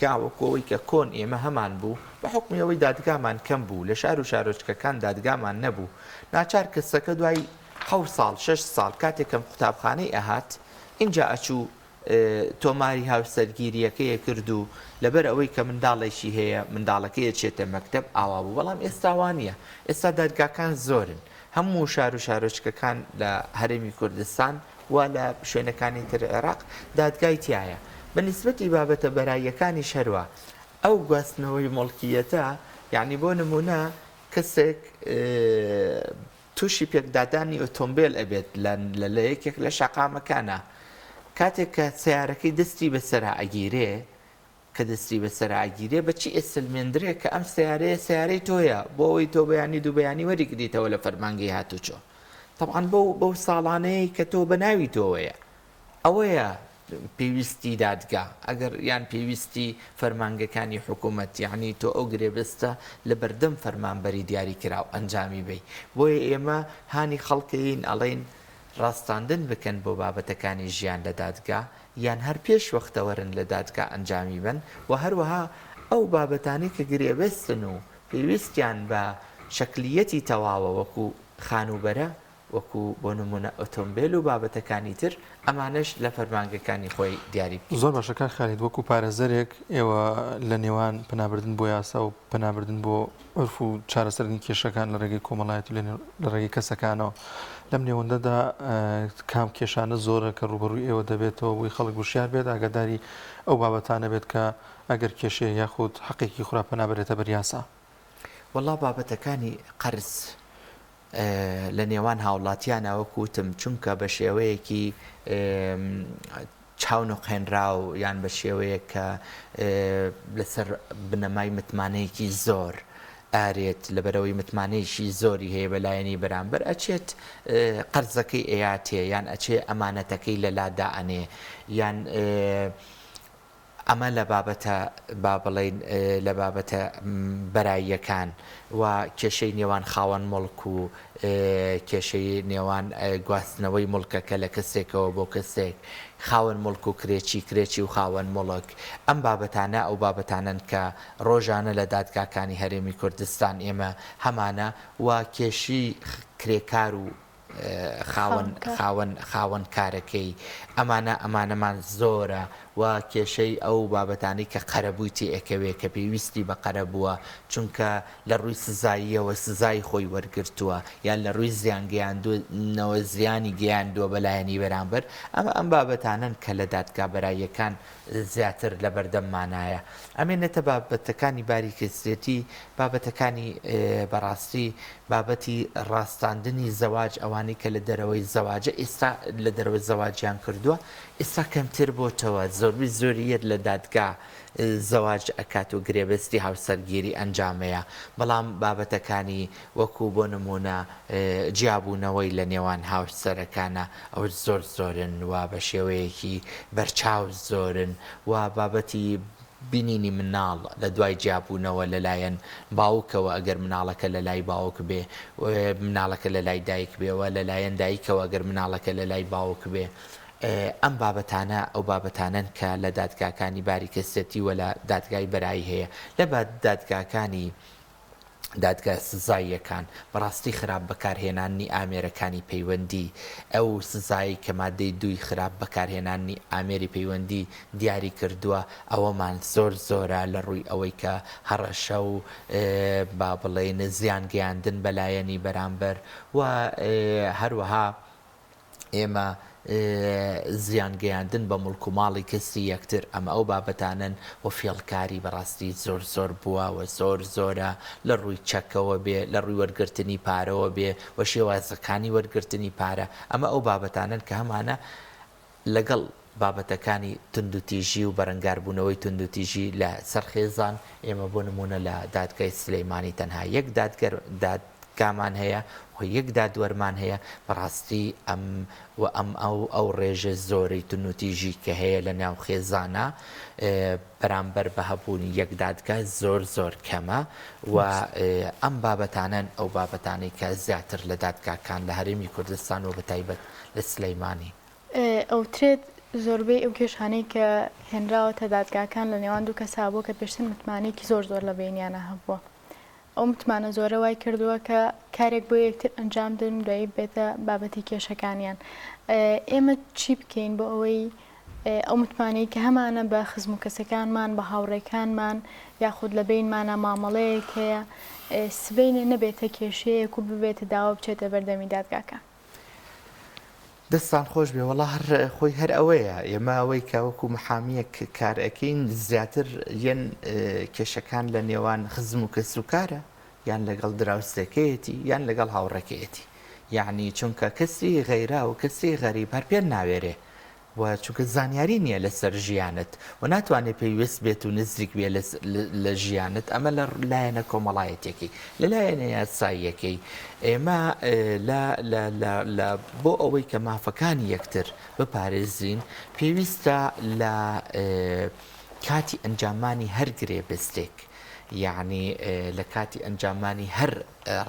گا وەکو ئەوەی کە کۆن ئێمە هەمان بوو، بە حوکمی ئەوەی دادگامان کەم بوو، لە شار و شارۆچکەکان دادگامان نەبوو، ناچار کەسەکە دوای حەوت ساڵ، شەش ساڵ کاتێک کەم قوتابخانەی ئەهات، ئینجا ئەچوو تۆماری هاوسەرگیرییەکەی ئەکرد و لەبەر ئەوەی کە منداڵێکی هەیە، منداڵەکەی ئەچێتە مەکتەب، ئاوا بوو. بەڵام ئێستا وا نییە، ئێستا دادگاکان زۆرن، هەموو شار و شارۆچکەکان لە هەرێمی کوردستان و لە شوێنەکانی تر عێراق دادگای تیایە. بە نیسبەتی بابەتە بەراییەکانیش هەروا. ئەو گواستنەوەی موڵکییەتە، یەعنی بۆ نموونە کەسێک تووشی پێکدادانی ئۆتۆمبێل ئەبێت لە لە یەکێک لە شەقامەکانا، کاتێک کە سەیارەکەی دەستی بەسەرا ئەگیرێ، کە دەستی بەسەرا ئەگیرێ بە چی ئەسلمێندرێ کە ئەم سەیارەیە سەیارەی تۆیە بۆ ئەوەی تۆ بەیانی دوو بەیانی وەریگریتەوە لە فەرمانگەی هاتوچۆ تەبعەن بەو بەو ساڵانەیە کە تۆ بە ناوی تۆوەیە ئەوەیە پێویستی دادگا ئەگەر یان پێویستی فەرمانگەکانی حکوومەت یعنی تۆ ئەو گرێبەستە لە بەردەم فەرمانبەری دیاری کراو ئەنجامی بەی بۆیە ئێمە هانی خەڵکەین ئەڵێین ڕاستاندن بکەن بۆ بابەتەکانی ژیان لە دادگا یان هەر پێش وەختە وەرن لە دادگا ئەنجامی بەن و هەروەها ئەو بابەتانەی کە گرێبەستن و پێویستیان بە شەکلیەتی تەواوە وەکو خانووبەرە وەکو بۆ نموونە ئۆتۆمبێل و بابەتەکانی تر ئەمانەش لە فەرمانگەکانی خۆی دیاری بکەیت. زۆر باشە کاک خالید وەکو پارێزەرێک ئێوە لە نێوان پەنابردن بۆ یاسا و پەنابردن بۆ عورف و چارەسەرکردنی کێشەکان لە ڕێگەی کۆمەڵایەتی و لە ڕێگەی کەسەکانەوە لەم نێوەندەدا کام کێشانە زۆرە کە ڕووبەڕووی ئێوە دەبێتەوە بۆی خەڵک وشیار بێت ئاگاداری ئەو بابەتانە بێت کە ئەگەر کێشەیە یاخود حەقێکی خورا پەنا بەرێتە بەر یاسا؟ وەڵا بابەتەکانی قەرز لە نێوان هاوڵاتیانە وەکو وتم چونکە بە شێوەیەکی چاونوقێنراو یان بە شێوەیەک کە لەسەر بنەمای متمانەیەکی زۆر ئارێت لەبەرەوەی متمانەیەکی زۆری هەیە بە لایەنی بەرامبەر ئەچێت قەرزەکەی ئەیاتێ یان ئەچێ ئەمانەتەکەی لەلا دائەنێ یان ئەمە لە بابەتە با بڵێین لە بابەتە بەراییەکان و کێشەی نێوان خاوەن موڵک و کێشەی نێوان گواستنەوەی موڵکەکە لە کەسێکەوە بۆ کەسێک، خاوەن موڵک و کرێچی، کرێچی و خاوەن موڵک، ئەم بابەتانە ئەو بابەتانەن کە ڕۆژانە لە دادگاکانی هەرێمی کوردستان ئێمە هەمانە و کێشی کرێکار و خاوەن خاوەن خاوەن کارەکەی ئەمانە ئەمانەمان زۆرە و کێشەی ئەو بابەتانەی کە قەرەبووی تێ ئەکەوێ کە پێویستی بە قەرەبووە چونکە لە ڕووی سزاییەوە سزای خۆی وەرگرتووە یان لە ڕووی زیان گەیاندنەوە زیانی گەیاندووە بە لایەنی بەرامبەر ئەمە ئەم بابەتانەن کە لە دادگا بەراییەکان زیاتر لەبەردەممانایە. ئەمێنێتە بابەتەکانی باری کەسێتی، بابەتەکانی بەڕاستی بابەتی ڕاستاندنی زەواج ئەوانەی کە لە دەرەوەی زەواجە ئێستا لە دەرەوەی زەواجیان کردووە ئێستا کەمتر بۆتەوە زۆربەی زۆریەت لە دادگا زەواج ئەکات و گرێبەستی هاوسەرگیری ئەنجامەیە بەڵام بابەتەکانی وەکو بۆ نمونە جیابوونەوەی لە نێوان هاوسەرەکانە ئەوە زۆر زۆرن و بە شێوەیەکی بەرچاو زۆرن و بابەتی بینینی مناڵ لە دوای جیابوونەوە لەلایەن باوکەوە ئەگەر مناڵەکە لە لای باوک بێ مناڵەکە لە لای دایک بێ و لەلایەن دایکەوە ئەگەر مناڵەکە لە لای باوک بێ ئەم بابەتانە ئەو بابەتانەن کە لە دادگاکانی باری کەسێتی و لە دادگای بەرایی هەیە لە دادگاکانی دادگا سزاییەکان، بەڕاستی خراپ بەکارهێناننی ئامێرەکانی پەیوەندی، ئەو سزایەی کە مادەی دووی خراپ بەکارهێناننی ئامێری پەیوەندی دیاری کردووە، ئەوەمان زۆر زۆرە لە ڕووی ئەوەی کە هەڕەشە و با بڵێین زیان گەیاندن بە لایەنی بەرامبەر و هەروەها. ئێمە. زیان گەیاندن بە موڵک و ماڵی کەسی یەکتر، ئەمە ئەو بابەتانەن و فێڵکاری بەڕاستی زۆر زۆر بووە و زۆر زۆرە لە ڕووی چەکەوە بێ، لە ڕووی وەرگرتنی پارەوە بێ و شێوازەکانی وەرگرتنی پارە، ئەمە ئەو بابەتانەن کە هەمانە لەگەڵ بابەتەکانی توندوتیژی و بەرەنگاربوونەوەی توندوتیژی لە سەر خێزان، ئێمە بۆ نموونە لە دادگای سلەیمانی تەنها یەک دادگەر دادگامان هەیە و یەک دادوەرمان هەیە، بەڕاستی ئەم و ئەم ئەو ئەو ڕێژە زۆرەی تونوتیژی کە هەیە لە ناو خێزانا بەرامبەر بە هەبوونی یەک دادگا زۆر زۆر کەمە و ئەم بابەتانەن ئەو بابەتانەی کە زیاتر لە دادگاکان لە هەرێمی کوردستان و بەتایبەت لە سلەیمانی. ئەوترێت زۆربەی ئەو کێشانەی کە هێنراوەتە دادگاکان لە نێوان دوو کەسا بووە کە پێشتر متمانەیەکی زۆر زۆر لە بەینیانا هەبووە. ئەو متمانە زۆرە وای کردووە کە کارێک بۆ یەکتر ئەنجام بدەن و دوایی ببێتە بابەتی کێشەکانیان. ئێمە چی بکەین بۆ ئەوەی ئەو متمانەی کە هەمانە بە خزم و کەسەکانمان، بە هاوڕێکانمان یاخود لە بەینمانا مامەڵەیەک هەیە سبەینێ نەبێتە کێشەیەک و ببێتە داوا بچێتە بەردەمی دادگاکان؟ دەستتان خۆش بێ وەڵا هەر خۆی هەر ئەوەیە ئێمە ئەوەی کە وەکو محامیەک کار ئەکەین زیاتر یەن کێشەکان لە نێوان خزم و کەسوکارە یان لەگەڵ دراوسێکەیەتی یان لەگەڵ هاوڕێکەیەتی یعنی چونکە کەسی غەیرا و کەسی غەریب هەر پێ ناوێرێ و چونکە زانیاری نییە لەسەر ژیانت و ناتوانێت پەیوەست بێت و نزیک بێ لە ژیانت ئەمە لە لایەنە کۆمەڵایەتیەکەی لە لایەنە یاساییەکەی ئێمە لە بۆ ئەوەی کە مافەکانی یەکتر بپارێزین پێویستە لە کاتی ئەنجامانی هەر گرێبەستێک یعنی لە کاتی ئەنجامانی هەر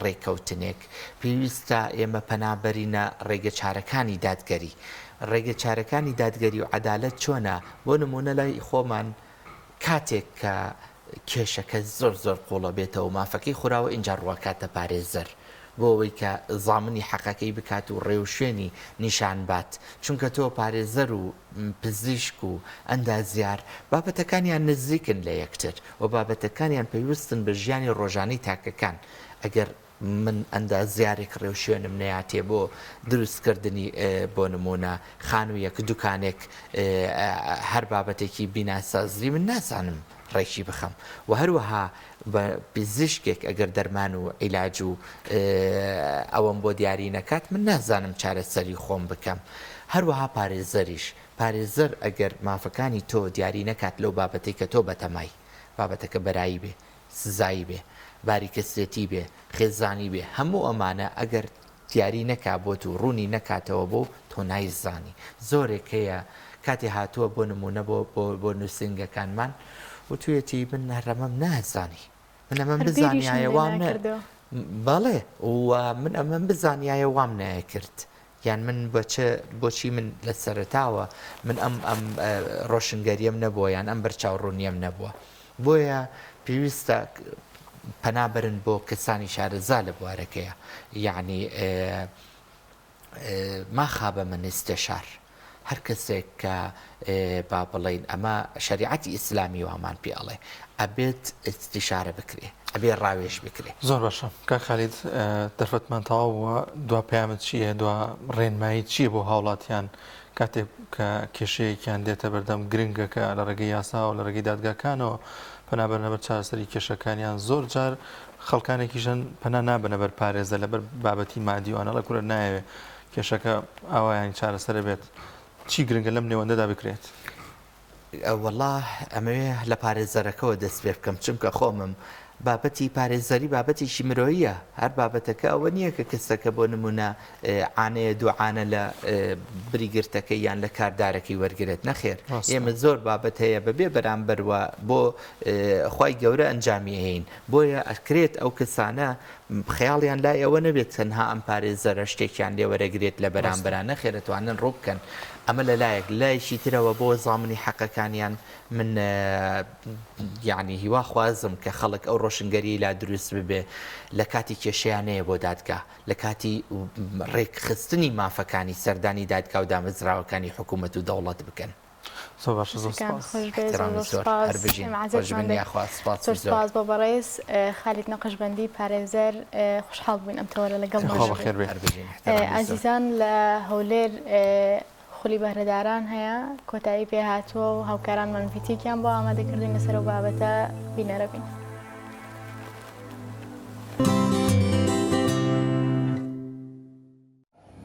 ڕێکەوتنێک، پێویستە ئێمە پەنا بەرینە ڕێگەچارەکانی دادگەری. ڕێگەچارەکانی دادگەری و عەدالەت چۆنە؟ بۆ نموونە لای خۆمان کاتێک کە کێشەکە زۆر زۆر قووڵە بێتەوە و مافەکەی خوراوە ئینجا ڕووەکاتە پارێزەر بۆ ئەوەی کە زامنی حەقەکەی بکات و ڕێوشوێنی نیشان بات. چونکە تۆ پارێزەر و پزیشک و ئەندازیار بابەتەکانیان نزیکن لە یەکتر و بابەتەکانیان پەیوەستن بە ژیانی ڕۆژانەی تاکەکان، ئەگەر من ئەندازیارێک ڕێوشوێنم نەیاتێ بۆ دروستکردنی بۆ نموونە خانوویەک، دوکانێک، هەر بابەتێکی بیناسازی من نازانم ڕێکی بخەم و هەروەها بە پزیشکێک ئەگەر دەرمان و عیلاج و ئەوەم بۆ دیاری نەکات من نازانم چارەسەری خۆم بکەم هەروەها پارێزەریش پارێزەر ئەگەر مافەکانی تۆ دیاری نەکات لەو بابەتەی کە تۆ بەتەمای بابەتەکە بەرایی بێ سزایی بێ باری کەسێتی بێ خێزانی بێ هەموو ئەمانە ئەگەر دیاری نەکا بۆت و ڕوونی نەکاتەوە بۆ تۆ نایزانی زۆرێک هەیە کاتێ هاتووە بۆ نموونە بۆ بۆ بۆ نووسینگەکانمان وتویەتی من هەر ئەمەم نازانی من ئەمەم هەر بیریشم بزانیایە لێ وام نە ناکردەوە. بەڵێ و من ئەمەم بزانیایە وام نەئەکرد یان من بە چ بۆچی من لە سەرەتاوە من ئەم ئەم ڕۆشنگەریەم نەبووە یان ئەم بەرچاوڕوونیەم نەبووە بۆیە پێویستە پەنا بەرن بۆ کەسانی شارەزا لە بوارەکەیە یعنی ما خاب من استشار هەر کەسێک کە با بڵێین ئەمە شەریعەتی ئیسلامی وامان پێ ئەڵێ ئەبێت ئیستیشارە بکرێ ئەبێ ڕاوێژ بکرێ. زۆر باشە کاک خالید دەرفەتمان تەواو بووە دوا پەیامت چییە دوا ڕێنماییت چییە بۆ هاوڵاتیان کاتێک کە کێشەیەکیان دێتە بەردەم گرنگە کە لە ڕێگەی یاساوە لە ڕێگەی دادگاکانەوە پەنا بەرنە بەر چارەسەری کێشەکانیان زۆر جار خەڵکانێکیش هەن پەنا نابەنە بەر پارێزەر لەبەر بابەتی مادی و ئەنەڵە کورە نایەوێ کێشەکە ئاوا یانی چارەسەرە بێت چی گرنگە لەم نێوەندەدا بکرێت؟ وەڵا ئەمەوێ لە پارێزەرەکەوە دەست پێ بکەم چونکە خۆمم بابەتی پارێزەری بابەتێکی مرۆییە هەر بابەتەکە ئەوە نییە کە کەسەکە بۆ نمونە عانەیە دوعاانە لە بریگرتەکەی یان لە کاردارەکەی وەرگێت نەخێر ئێمە زۆر بابەت هەیە بەبێ بەرامبەروە بۆ خی گەورە ئەنجامی هەین بۆیە ئەکرێت ئەو کەسانە خەیاڵیان لای ئەوە نەبێت تەنها ئەم پارێزەرە شتێکیان لێ وەرەگرێت لە بەرامبەرا، نەخێر ئەتوانن ڕوو بکەن. ئەمە لە لایەک، لە لایەکی ترەوە بۆ زامنی حەقەکانیان من یەعنی هیوا خوازم کە خەڵک ئەو ڕۆشنگەریەی لا دروست ببێ لە کاتی کێشەیان نەیە بۆ دادگا، لە کاتی ڕێکخستنی مافەکانی سەردانی دادگا و دامەزراوەکانی حکوومەت و دەوڵەت بکەن. زۆر باشە زۆر دەستەکان سپاس. خۆش بێ زۆر احترامی زۆر زۆر سپاس هەر بژین ئێمە خۆش عەزێتمان بن دەی یاخوا سپاسی زۆر زۆر. سپاس بۆ بەڕێز خالید نەقشبەندی پارێزەر خوشحاڵ بووین ئەم تەوەرە لەگەڵمان خوا بووی. بەخێر بێی. هەر بژین احترامی زۆر. ئازیزان لە هەولێر. خولی بەهرەداران هەیە کۆتایی پێ هاتووە و هاوکارانمان ڤیتێکیان بۆ ئامادە کردوین لەسەر ئەو بابەتە بینەرە بین.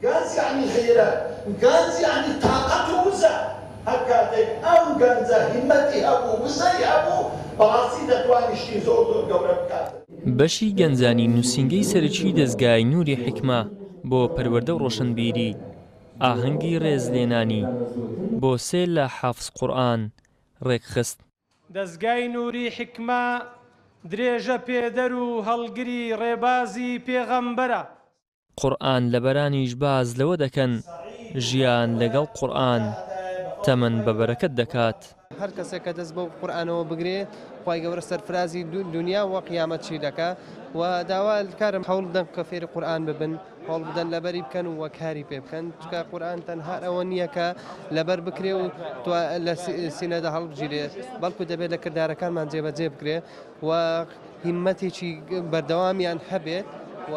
گەنج یەعنی غیرە، گەنج یەعنی تاقەت و وزە، هەر کاتێک ئەم گەنجە هیمەتی هەبوو، وزەی هەبوو، بەڕاستی دەتوانی شتی زۆر زۆر گەورە بکات. بەشی گەنجانی نووسینگەی سەرەکی دەزگای نوری حیکمە بۆ پەروەردە و ڕۆشنبیری ئاهەنگی ڕێزلێنانی بۆ سێ لە حافز قورئان ڕێکخست. دەزگای نوری حیکمە درێژە پێدەر و هەڵگری ڕێبازی پێغەمبەرە. قورئان لەبەرانیش باس لەوە دەکەن ژیان لەگەڵ قورئان تەمەن بە بەرەکەت دەکات. هەر کەسێک کە دەست بەو قورئانەوە بگرێ خوای گەورە سەرفرازی دونیا و قیامەتشی دەکا و داوا کارم هەوڵ بدەن کە فێری قورئان ببن هەوڵ بدەن لەبەری بکەن و کاری پێ بکەن چونکە قورئان تەنها ئەوە نییە کە لەبەر بکرێ و لە سینەدا هەڵبگیرێ بەڵکو دەبێت لە کردارەکانمان جێبەجێ بکرێ و هیممەتێکی بەردەوامیان هەبێت و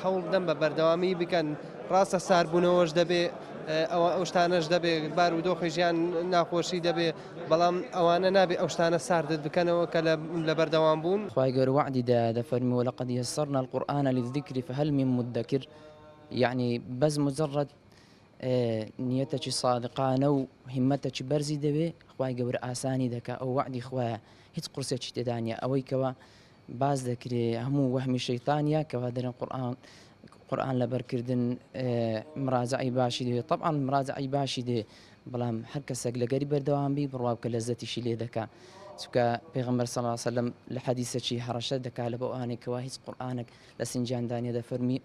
هەوڵ بدەن بە بەردەوامی بکەن ڕاستە ساربوونەوەش دەبێ ئەوە ئەو شتانەش دەبێ بار و دۆخی ژیان ناخۆشی دەبێ بەڵام ئەوانە نابێ ئەو شتانە ساردت بکەنەوە کە لە بەردەوام بوون. خوای گەورە وەعدی دایە دەفەرمی ولقد یسرنا القرآن للذکر فهل من مدکر یەعنی بەس مجرد نیەتەکی سادقانە و هیمەتەکی بەرزی دەوێ خوای گەورە ئاسانی دەکا ئەو وەعدی خوایە هیچ قورسێکی تێدا نیە ئەوەی کەوا باس دەکرێ هەموو وەهمی شەیتانە کەوا دەرێن قورئان قورئان لەبەرکردن مراجعی باشی دەوێ طبعا مراجعی باشی دێ بەڵام هەر کەسێک لەگەری بەردەوام بی بڕوا بکە لەزەتیشی لێ دەکا چونکە پێغەمبەر صلی الله علیه وسلم لە حەدیسەکی هەڕەشە دەکا لە بۆ ئەوانەی کەوا هیچ قورئانێک لە سنجیاندا نیە دەفەرمی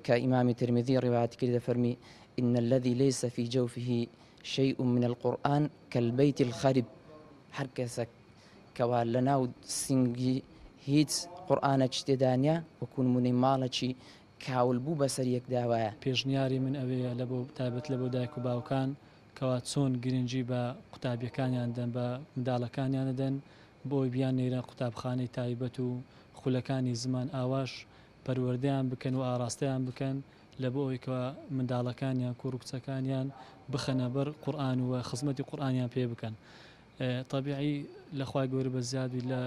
کە ئیمامی ترمذی ڕیوایەتی کرد دەفەرمی إن الذي ليس في جوفه شيء من القرآن كالبيت الخرب هەر کەسەک کەوا لەناو سنگی هیچ قورئانەکی تێدا نیە وەکو نمونەی ماڵێکی کاول بوو بەسەر یەکدا وایە. پێشنیاری من ئەوەیە لە بۆ تایبەت لە بۆ دایک و باوکان کەوا چۆن گرنگی بە قوتابیەکانیان دەن بە منداڵەکانیان دەدەن بۆ ئەوەی بیان نێرە قوتابخانەی تایبەت و خولەکانی زمان ئاواش پەروەردەیان بکەن و ئاراستەیان بکەن لە بۆ ئەوەی کەوا منداڵەکانیان کوڕ و کچەکانیان بخەنە بەر قورئان و خزمەتی قورئانیان پێ بکەن تەبیعی لە خوای گەورە بەزیاد بی لە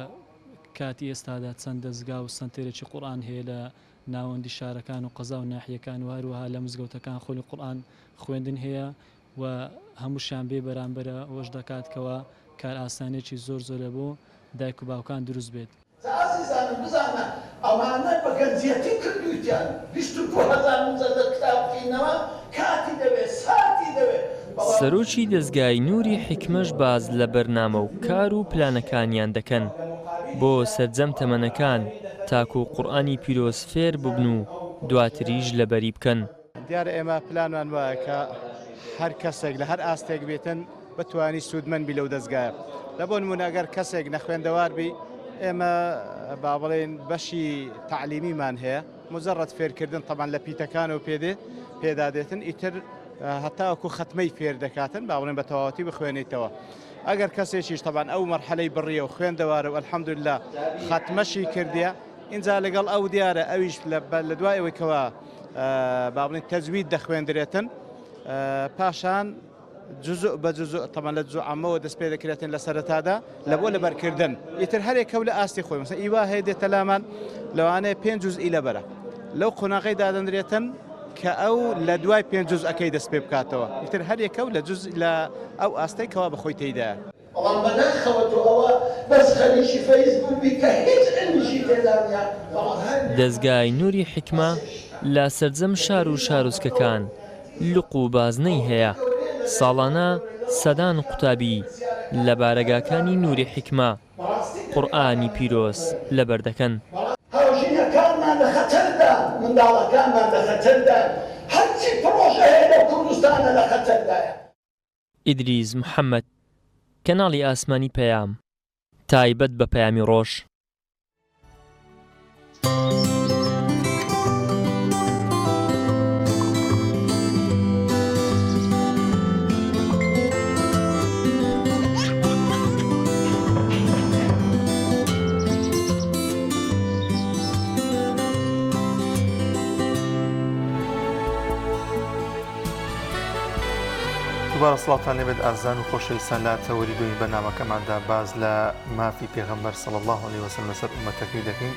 کاتی ئێستادا چەند دەزگا و سەنتەرێکی قورئان هەیە لە ناوەندی شارەکان و قەزا و ناحیەکان و هەروەها لە مزگەوتەکان خولی قورئان خوێندن هەیە و هەمووشیان بێ بەرامبەرە ئەوەش دەکات کەوا کارئاسانیەکی زۆر زۆرە بۆ دایک و باوکان دروست بێت. جا ئازیزانم بزانە ئەوانە بە گەنجیەتی کردویتیان 22 هەزار مجەلەد کتاب بکەینەوە کاتی دەوێ ساتی دەوێ بەڵام. سەرۆکی دەزگای نوری حیکمەش باس لە بەرنامە و کار و پلانەکانیان دەکەن بۆ سەرجەم تەمەنەکان تاکو قورئانی پیرۆز فێر ببن و دواتریش لەبەری بکەن. دیارە ئێمە پلانمان وایە کە هەر کەسێک لە هەر ئاستێک بێتن بتوانی سوودمەند بی لەو دەزگایە. لە بۆ نموونە ئەگەر کەسێک نەخوێندەوار بی ئێمە با بڵێین بەشی تەعلیمیمان هەیە مجرد فێرکردن تەبعەن لە پیتەکانەوە پێدێ پێدا دێتن ئیتر هەتاوەکو خەتمەی فێر دەکاتن با بڵێن بە تەواوەتی بخوێنیتەوە. ئەگەر کەسێکیش تەبعەن ئەو مەرحەلەی بڕیە و خوێندەوارە و الحمدللە خەتمەشی کردیە ئینجا لەگەڵ ئەو دیارە ئەویش لە دوای ئەوەی کەوا با بڵێن تەجوید دەخوێندرێتن پاشان جزء بە جزء تەمان لە جزء عامەوە دەست پێ دەکرێتن لە سەرەتادا لە بۆ لەبەرکردن ئیتر هەرێکە و لە ئاستی خۆی مەسەن ئیوا هەیە دێتە لامان لەوانەیە پێنج جزئی لەبەرە لەو قۆناغەی دادەنرێتن کە ئەو لە دوای پێنج جزئەکەی دەست پێ بکاتەوە ئیتر هەرێکە و لە جزء لە ئەو ئاستەی کەوا بە خۆی تێیدایە. بەڵام بەداخەوە تۆ ئەوە بەس خەریکی فەیسبوک بی کە هیچ علمیشی تێدا نیە بەڵام هەر دەزگای نوری حیکمە لە سەرجەم شار و شارۆچکەکان لق و بازنەی هەیە، ساڵانە سەدان قوتابی لە بارەگاکانی نوری حیکمە قورئانی پیرۆز لەبەر دەکەن. هاوژینەکانمان لە خەتەردان، منداڵەکانمان لە خەتەردان، هەرچی پڕۆژە هەیە لەو کوردستانە لە خەتەردایە. ئیدریس محەمەد، کەناڵی ئاسمانی پەیام، تایبەت بە پەیامی ڕۆژ. دووبارە سڵاوتان لێبێت ئازیزان و خۆشەویستان لە تەوەری دووەمی بەرنامەکەماندا باس لە مافی پێغەمبەر صلی اللە علیه وسلم لەسەر ئومەتەکەی دەکەین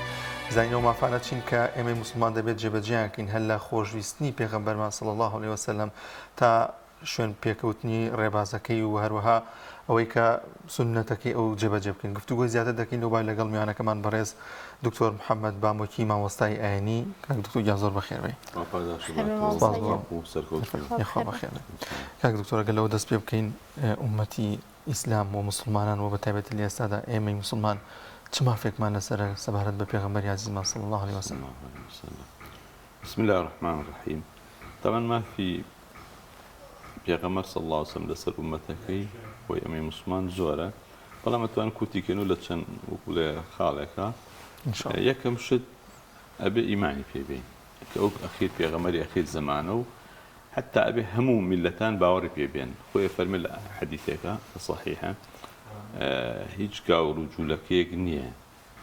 بزانین ئەو مافانە چین کە ئێمەی موسڵمان دەبێت جێبەجێیان کەین هەر لە خۆشویستنی پێغەمبەرمان صلی اللە علیه وسلم تا شوێن پێکەوتنی ڕێبازەکەی و هەروەها ئەوەی کە سوننەتەکەی ئەو جێبەجێ بکەین. گفتوگۆی زیاتر دەکەین لەو بارە لەگەڵ میوانەکەمان بەڕێز دکتۆر محەممەد بامۆکی مامۆستای ئاینی. کاک دکتۆر گیان زۆر بەخێر بێی. سپاس بۆ یاخوا بەخێر بێی. کاک دکتۆر ئەگەر لەوە دەست پێ بکەین ئوممەتی ئیسلام و موسڵمانان و بەتایبەتی لە ئێستادا ئێمەی موسڵمان چ مافێکمان لەسەرە سەبارەت بە پێغەمبەری ئازیزمان صلی اللە علیه وسلم؟ بسم اللە الرحمن الرحیم تەبعەن مافی پێغەمبەر صلی اللە علیە وسلم لەسەر ئوممەتەکەی خۆی ئەمەی موسڵمان زۆرە بەڵام ئەتوان کورتی کەین و لە چەند وەکو بڵێ خاڵێکە یەکەم شت ئەبێ ئیمانی پێ بین کە ئەو ئەخیر پێغەمبەری ئەخیر زەمانە و حتا ئەبێ هەموو میلەتان باوەڕی پێ بێن خۆی فەرمی لە حەدیثێکە صحیحە هیچ گاور و جوولەکەیەک نییە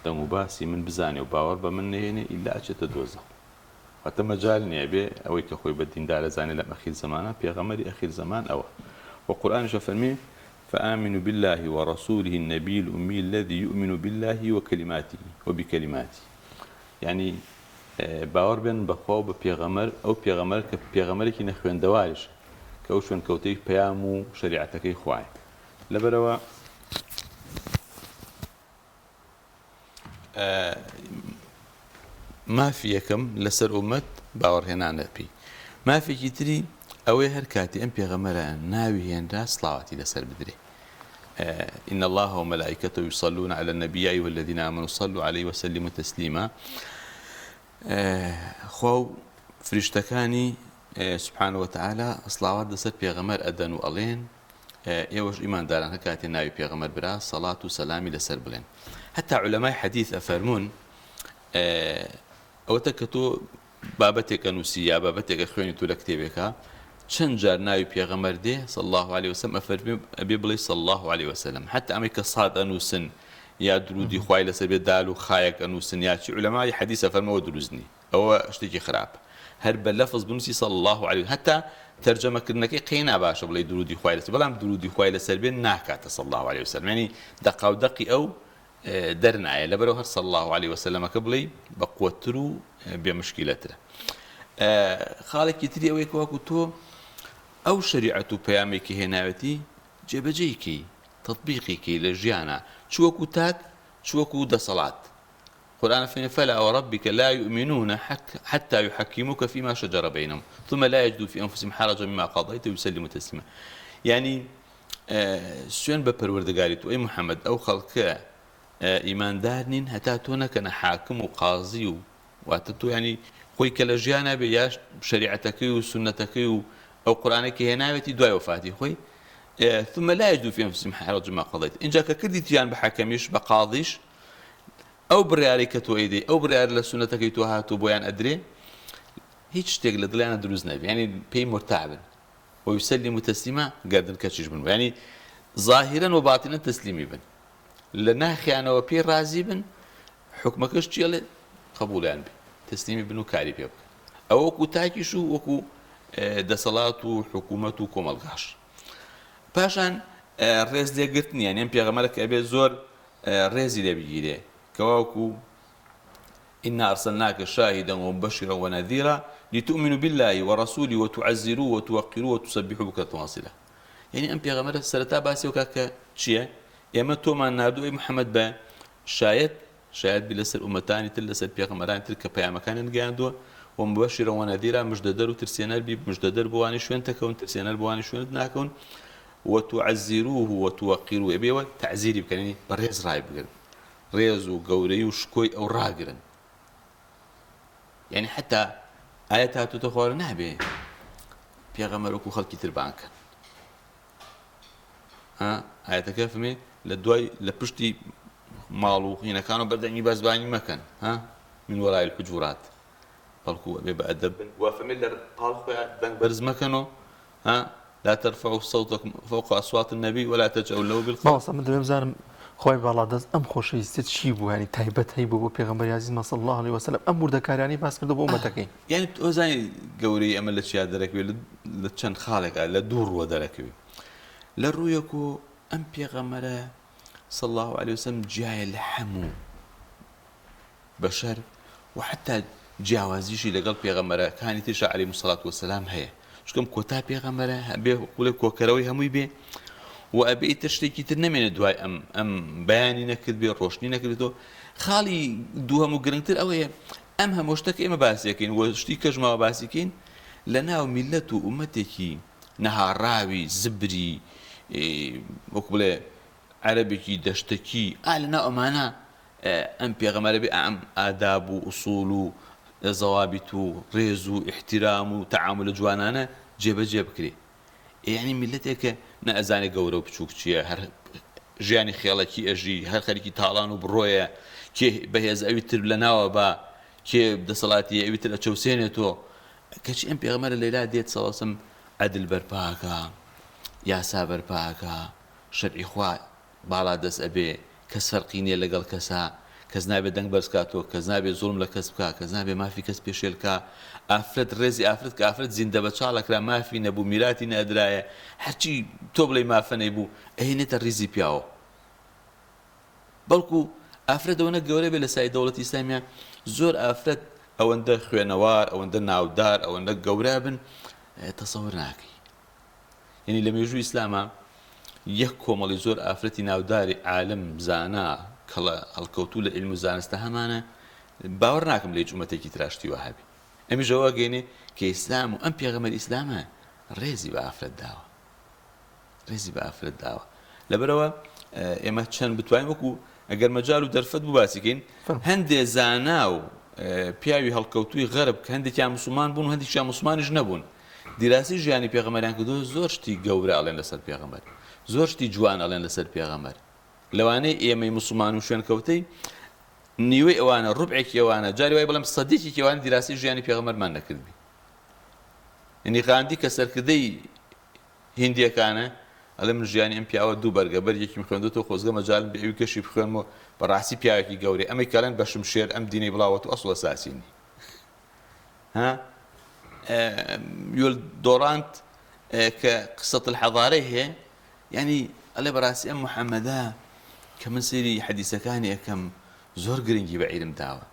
دەنگ و باسی من بزانێ و باوەڕ بە من نەهێنێ ئیلا ئەچێتە دۆزەخ. واتە مەجال نیە بێ ئەوەی کە خۆی بە دیندار ئەزانێ لەم ئەخیر زەمانە پێغەمبەری ئەخیر زەمان ئەوە وە قورئانیش ئەفەرمێ فآمنوا باللە ورسوله النبی الأمی الذی یؤمن باللە وکلماته وبکلماته یعنی باوەڕ بێن بەخوا و بە پێغەمبەر ئەو پێغەمبەر کە پێغەمبەرێکی نەخوێندەواریشە کە ئەو شوێنکەوتەی پەیام و شەریعەتەکەی خوایە لەبەرئەوە مافی یەکەم لەسەر ئومەت باوەڕهێنانە پێی. مافێکی تری ئەوەیە هەر کاتی ئەم پێغەمبەرە ناوی هێنرا سڵاواتی لەسەر بدرێ. إن الله وملائكته يصلون على النبي يا أيها الذين آمنوا صلوا عليه وسلموا تسليما خوا و فریشتەکانی سبحانه وتعالى سڵاوات لەسەر پێغەمبەر ئەدەن و ئەڵێن ئێوەش ئیمانداران هەر کاتێ ناوی پێغەمبەر برا سەڵات و سەلامی لەسەر بڵێن هەتا عولەمای حەدیث ئەفەرموون ئەوەتە کە تۆ بابەتێک ئەنووسی یا بابەتێک ئەخوێنی تۆ لە کتێبێکا چەند جار ناوی پێغەمبەر دێ صلی الله علیه وسلم ئەفەرمێ ئەبێ بڵێ صلی الله علیه وسلم حتی ئەمەی کە صاد ئەنووسن یا درودی خوای لەسەر بێ دال و خایەک ئەنووسن یا چی عولەمای حەدیث ئەفەرمەوە دروست نی ئەوە شتێکی خراپە هەر بە لەفز بنوسی صلی اللە علیە هەتا تەرجەمە کردنەکەی قەینا باشە بڵێی درودی خوای لەسەر بەڵام درودی خوای لەسەر بێ ناکاتە صلی اللە علیە وسلم یعنی دەقاو دەقی ئەو دەرنایە لەبەرەوە هەر صلی اللە علیە وسلمەکە بڵێی بە قوتتر و بێ مشکیلەترە خاڵێکی تری ئەوەیە کە وەکو تۆ ئەو شەریعەت و پەیامێک کە هێناوێتی جێبەجێی کەی تطبیقی کەی لە ژیانە چ وەکو تاک چ وەکو دەسەڵات قورئان ئەفەرمێ، فلا وربک لا یومنون حتی یحکموک فیما شجر بینهم ثم لا یجدوا فی انفسهم حرجا مما قضیت ویسلموا تسلیما یعنی سوێن بە پەروەردگاری تۆ ئەی محەممەد ئەو خەڵکە ئیماندار نین هەتا تۆ نەکەنە حاکم و قازی و واتە تۆ ینی خۆی کە لە ژیانە بێ یاش شریعەتەکەی و سونەتەکەی و ئەو قورئانەی کە هێناوێتی دوای وەفاتی خۆی ثم لا يجدوا في أنفسهم حرجا مما قضيت اینجا کە کردیتیان بە حەکەمیش بە قاضیش ئەو بڕیارەی کە تۆ ئەیدەی ئەو بڕیارە لە سوننەتەکەی تۆ هاتوو بۆیان ئەدرێ هیچ شتێک لە دڵیانە دروست نەبێ یعنی پێی مورتاح بن ویسلموا تسلیما گەردن کەچیش بن یعنی ظاهرا و باطنا تەسلیمی بن لە ناخیانەوە پێی ڕازی بن حکومەکەش چی ئەڵێ قبولیان بێ تەسلیمی بن و کاری پێ بکەن ئەوە وەکو تاکیش و وەکو دەسەڵات و حکوومەت و کۆمەڵگاش پاشان ڕێز لێگرتنیان یان پێغەمبەرە کە ئەبێ زۆر ڕێزی لێ بگیرێ کەوا وەکو إنا أرسلناك شاهدا ومبشرا ونذيرا لتؤمنوا بالله ورسوله وتعزروه وتوقروه وتسبحوه بكرة وأصيلا یعنی ئەم پێغەمبەرە سەرەتا باسی وکا کە چییە ئێمە تۆمان ناردوو ئەی محەممەد بە شایەت شایەت بی لەسەر ئومەتانی تر لەسەر پێغەمبەرانی تر کە پەیامەکانیان گەیاندووە ومبشرا ونذیرا مژدەدەر و ترسێنەر بی مژدەدەر بۆ وانی شوێن تەکەون ترسێنەر بۆ وانی شوێنت ناکەون وتعزروه وتوقروه ئەبێ ئێوە تەعزیری بکەن یانی بە ڕێز ڕایبگرن ڕێز و گەورەی و شکۆی ئەو ڕاگرن یعنی حتا ئاەت هاتوتە خوارە نابێ پێغەمبەر وەکو خەڵکی تر بانکەن ئاەتەکە فمێ لە دوای لە پشتی ماڵ و هینەکان و بەردەنگی بەزبانی مەکەن ها من وەرای الحجورات بەڵکو ئەبێ بە ئەدەب بن وە فەرمێ لە پاڵ خۆیان دەنگ بەرز مەکەنۆ ها لا ترفعوا صوتكم فوق اصوات النبي ولا تجهروا له بالقول مامۆستا من دەمەوێت بزانم خوای باڵادەست ئەم خۆشەویستیە چی بوو یانی تایبەت هەیبوو بۆ پێغەمبەری ئازیزمان صلی اللە علیه وسلم ئەم وردەکاریانەی باس کردووە بۆ ئومەتەکەی. یانی تۆ زانی گەورەی ئەمە لە چیا دەرەکەوێ لە چەند خاڵێکا لە دوو ڕووە دەرەکەوێ. لە ڕوویەک و ئەم پێغەمبەرە صلی اللە علیە وسلم جیایە لە هەموو بەشەر و حتا جیاوازیشی لەگەڵ پێغەمبەرەکانی تریشا علیهم الصلوة والسلام هەیە چونکە ئەم کۆتا پێغەمبەرە ئەبێ بڵێ کۆکەرەوەی هەمووی بێ و ئەبێ ئیتر شتێکی تر نەمێنێ دوای ئەم ئەم بەیانی نەکرد بێ ڕۆشنی نەکردێتەوە خاڵی دووهەم و گرنگتر ئەوەیە ئەم هەموو شتە کە ئێمە باسیەکەین و شتی کەش ماوە باسیکەین لە ناو میلەت و ئومەتێکی نەهاڕاوی زبری وەکو بڵێ عەرەبێکی دەشتەکی ئا لە ناو ئەمانە ئەم پێغەمبەرە بێ ئەم ئاداب و ئوسوڵ و زەوابیت و ڕێز و ئیحتیرام و تەعامولە جوانانە جێبەجێ بکرێ. ئێ یانی میللەتێک کە نە ئەزانێ گەورە و بچووک چییە، هەر ژیانی خێڵەکی ئەژی، هەر خەریکی تاڵان و بڕۆیە، کێ بەهێزە ئەوی تر لەناوە با، کێ دەسەڵاتی هەیە ئەوی تر ئەچەوسێنێتەوە. کەچی ئەم پێغەمبەرە لەیلا دێت صلی اللە علیە وسلم عەدل بەرپا ئەکا، یاسا بەرپا ئەکا، شەرعی خوا باڵا دەست ئەبێ، کەس فەرقی نیە لەگەڵ کەسا، کەس نابێ دەنگ بەرز کاتەوە، کەس نابێ زوڵم لە کەس بکا، کەس نابێ مافی کەس پێشێل کا، ئافرەت ڕێزی ئافرەت کە ئافرەت زیندە بەچاڵ ئەکرا مافی نەبوو میراتی نەئەدرایە هەرچی تۆ بڵێی مافە نەیبوو ئەهێنێتە ڕیزی پیاوەوە بەڵکو ئافرەت ئەوەنە گەورە بێ لە سای دەوڵەتی ئیسلامیە زۆر ئافرەت ئەوەندە خوێنەوار ئەوەندە ناودار ئەوەندە گەورە بن تەسەور ناکەی یەنی لە مێژووی ئیسلاما یەک کۆمەڵی زۆر ئافرەتی ناوداری عالم زانا کەڵە هەڵکەوتوو لە عیلم و زانستە هەمانە باوەڕ ناکەم لە هیچ ئومەتێکی ترا شتی وا هەبێ ئەمیش ئەوە ئەگەینێ کە ئیسلام و ئەم پێغەمبەری ئیسلامە ڕێزی بە ئافرەت داوە ڕێزی بە ئافرەت داوە لەبەرەوە ئێمە چەند بتوانین وەکو ئەگەر مەجال و دەرفەت بوو باسی کەین هەندێ زانا و پیاوی هەڵکەوتووی غەرب کە هەندێکیان مسلمان بوون و هەندێکیان مسلمانیش نەبوون دیراسی ژیانی پێغەمبەریان کردووە زۆر شتی گەورە ئەڵێن لەسەر پێغەمبەر زۆر شتی جوان ئەڵێن لەسەر پێغەمبەر لەوانەیە ئێمەی مسلمان و شوێنکەوتەی نیوەی ئەوانە ڕوبعێکی ئەوانە جاری وای بڵێم سەدێکی ئەوانە دیراسی ژیانی پێغەمبەرمان نەکردبی یعنی غاندی کە سەرکردەی هیندیەکانە ئەڵێ من ژیانی ئەم پیاوە دوو بەرگە بەرگێکیم خوێندۆتەوە خۆزگە مەجالم بێ ئەوی کەشی بخوێنمەوە بەڕاستی پیاوێکی گەورەیە ئەمەی کەڵێن بە شمشێر ئەم دینەی بڵاوەتەوە ئەسڵ ئەساسی نی ها یول دۆرانت کە قسەت الحەضارەی هەیە یعنی ئەڵێ بەڕاستی ئەم محەممەدە کە من سەیری حەدیسەکانی ئەەکەم زۆر گرنگی بە عیلم داوە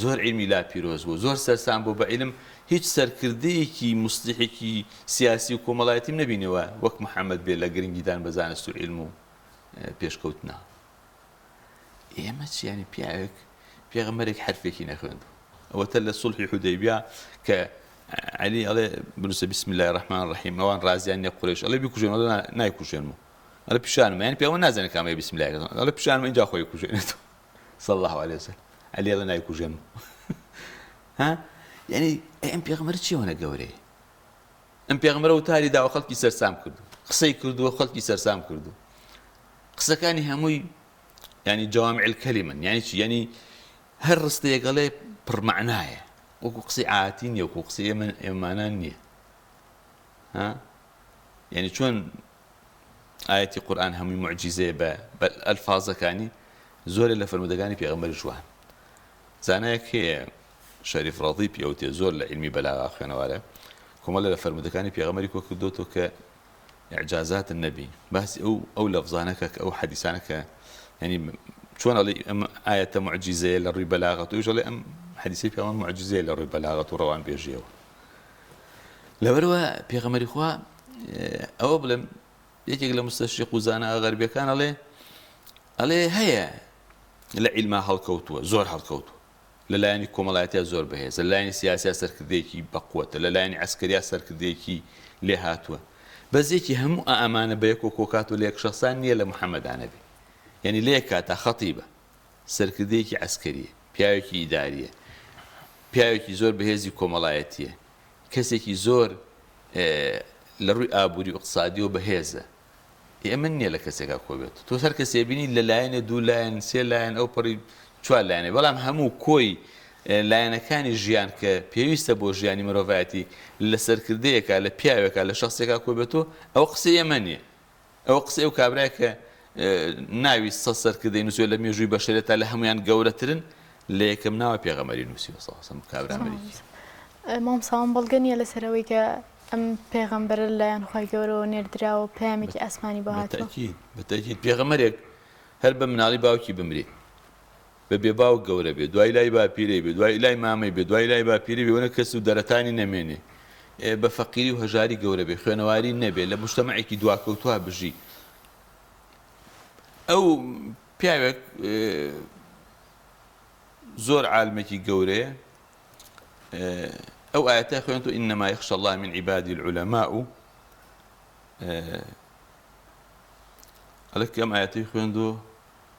زۆر عیلمی لا پیرۆز بوو زۆر سەرسام بوو بە عیلم هیچ سەرکردەیەکی موسلیحێکی سیاسی و کۆمەڵایەتیم نەبینیوە وەک محەممەد بێ لە گرنگیدان بە زانست و عیلم و پێشکەوتنا ئێمە چی یانی پیاوێک پێغەمبەرێک حەرفێکی نەخوێندوو ئەوەتە لە سوڵحی حودەیبیا کە عەلی ئەڵێ بنووسە بسم الله الرحمن الرحیم ئەوان ڕازیان نیە قورەیش ئەڵێ بیکوژێن ئەڵێ نایکوژێنم ئەڵێ پیشانم یانی پێغەمبەر نازانێ کامەیە بسم الله ئەڵێ پیشانم ئینجا خۆی کوژێنێتەوە صلی الله علیه وسلم عەلی ئەڵێ نایکوژێنم ها یعنی ئەم پێغەمبەر چی ئەوەنە گەورەیە ئەم پێغەمبەرە وتاری داوە خەڵکی سەرسام کردو قسەی کردووە خەڵکی سەرسام کردو قسەکانی هەمووی ینی جوامع الکلمن یعنی چی یعنی هەر ڕستەیەک ئەڵێ پڕمەعنایە وەکو قسەی عاتی نییە وەکو قسەی ئێمە ئێمانان نییە ها یعنی چۆن ئایەتی قورئان هەمووی موعجیزەیە بە بە ئەلفازەکانی زۆرێ لە فەرموودەکانی پێغەمبەریش وان زانایەک هەیە شەریف ڕەزی پێوتێ زۆر لە عیلمی بەلاغا خوێنەوارە کۆمەڵە لە فەرموودەکانی پێغەمبەری کۆ کردۆتەوە کە ئیعجازات النبی باسی ئەو ئەو لەفزانە کە ئەو حەدیسانە کە یعنی چۆن ئەڵێ ئەم ئایەتە موعجیزەیە لە ڕووی بەلاغەت و ئەڵێ ئەم حەدیسەی پێغەمبەر موعجیزەیە لە ڕووی بەلاغەت و ڕەوانبێژیەوە لەبەرئەوە پێغەمبەری خوا ئەوە بڵێم یەکێک لە مستەشریق و زانا غەربیەکان ئەڵێ ئەڵێ هەیە لە عیلما هەڵکەوتووە زۆر هەڵکەوتووە لە لایەنی کۆمەڵایەتیا زۆر بەهێزە لە لایەنی سیاسیا سەرکردەیەکی بەقوەتە لە لایەنی عەسکەریا سەرکردەیەکی لێهاتووە بەس یەکی هەموو ئەمانە بە یەکۆ کۆکات و لە یەک شەخسان نییە لە محەممەدا نەبێ یعنی لە یەک کاتا خەتیبە سەرکردەیەکی عەسکەریە پیاوێکی ئیداریە پیاوێکی زۆر بەهێزی کۆمەڵایەتیە، کەسێکی زۆر لە ڕووی ئابووری و ئیقتسادیەوە بەهێزە. ئێ ئەمە نییە لە کەسێکا کۆ بێت. تۆ هەر کەسێ بینی لە لایەنێ دوو لایەن، سێ لایەن، ئەو پەڕی چوار لایەنێ، بەڵام هەموو کۆی لایەنەکانی ژیان کە پێویستە بۆ ژیانی مرۆڤایەتی لە سەرکردەیەکا، لە پیاوێکا، لە شەخسێکا کۆ بێتەوە، ئەوە قسەی ئێمە نییە. ئەوە قسەی ئەو کابرایە کە ناوی سە سەرکردەی نووسیوە لە مێژووی بەشەرێتا لە هەموویان گەورەترن لە یەکەم ناوە پێغەمبەری نووسیوە صلی اللە علیه و سلم کابرا ئەمریکی. مامۆستا ئەم بەڵگە نییە لەسەر ئەوەی کە. ئەم پێغەمبەرە لەلایەن خوای گەورەوە نێردراوە و پەیامێکی ئاسمانی بۆ هاتووە؟ بەتەئکید بەتەئکید پێغەمبەرێک هەر بە مناڵی باوکی بمرێ بە بێ باوک گەورە بێ دوای لای باپیرەی بێ دوای لای مامەی بێ دوای لای باپیرەی بێ وەنە کەس و دەرەتانی نەمێنێ بە فەقیری و هەژاری گەورە بێ خوێنەواری نەبێ لە مجتەمەعێکی دواکەوتووە بژی ئەو پیاوێک زۆر عالمێکی گەورەیە ئەو ئایەتە خوێنتو انما یخشى الله من عبادی العلماء ئەڵێ کە ئەم ئایەتەی خوێندو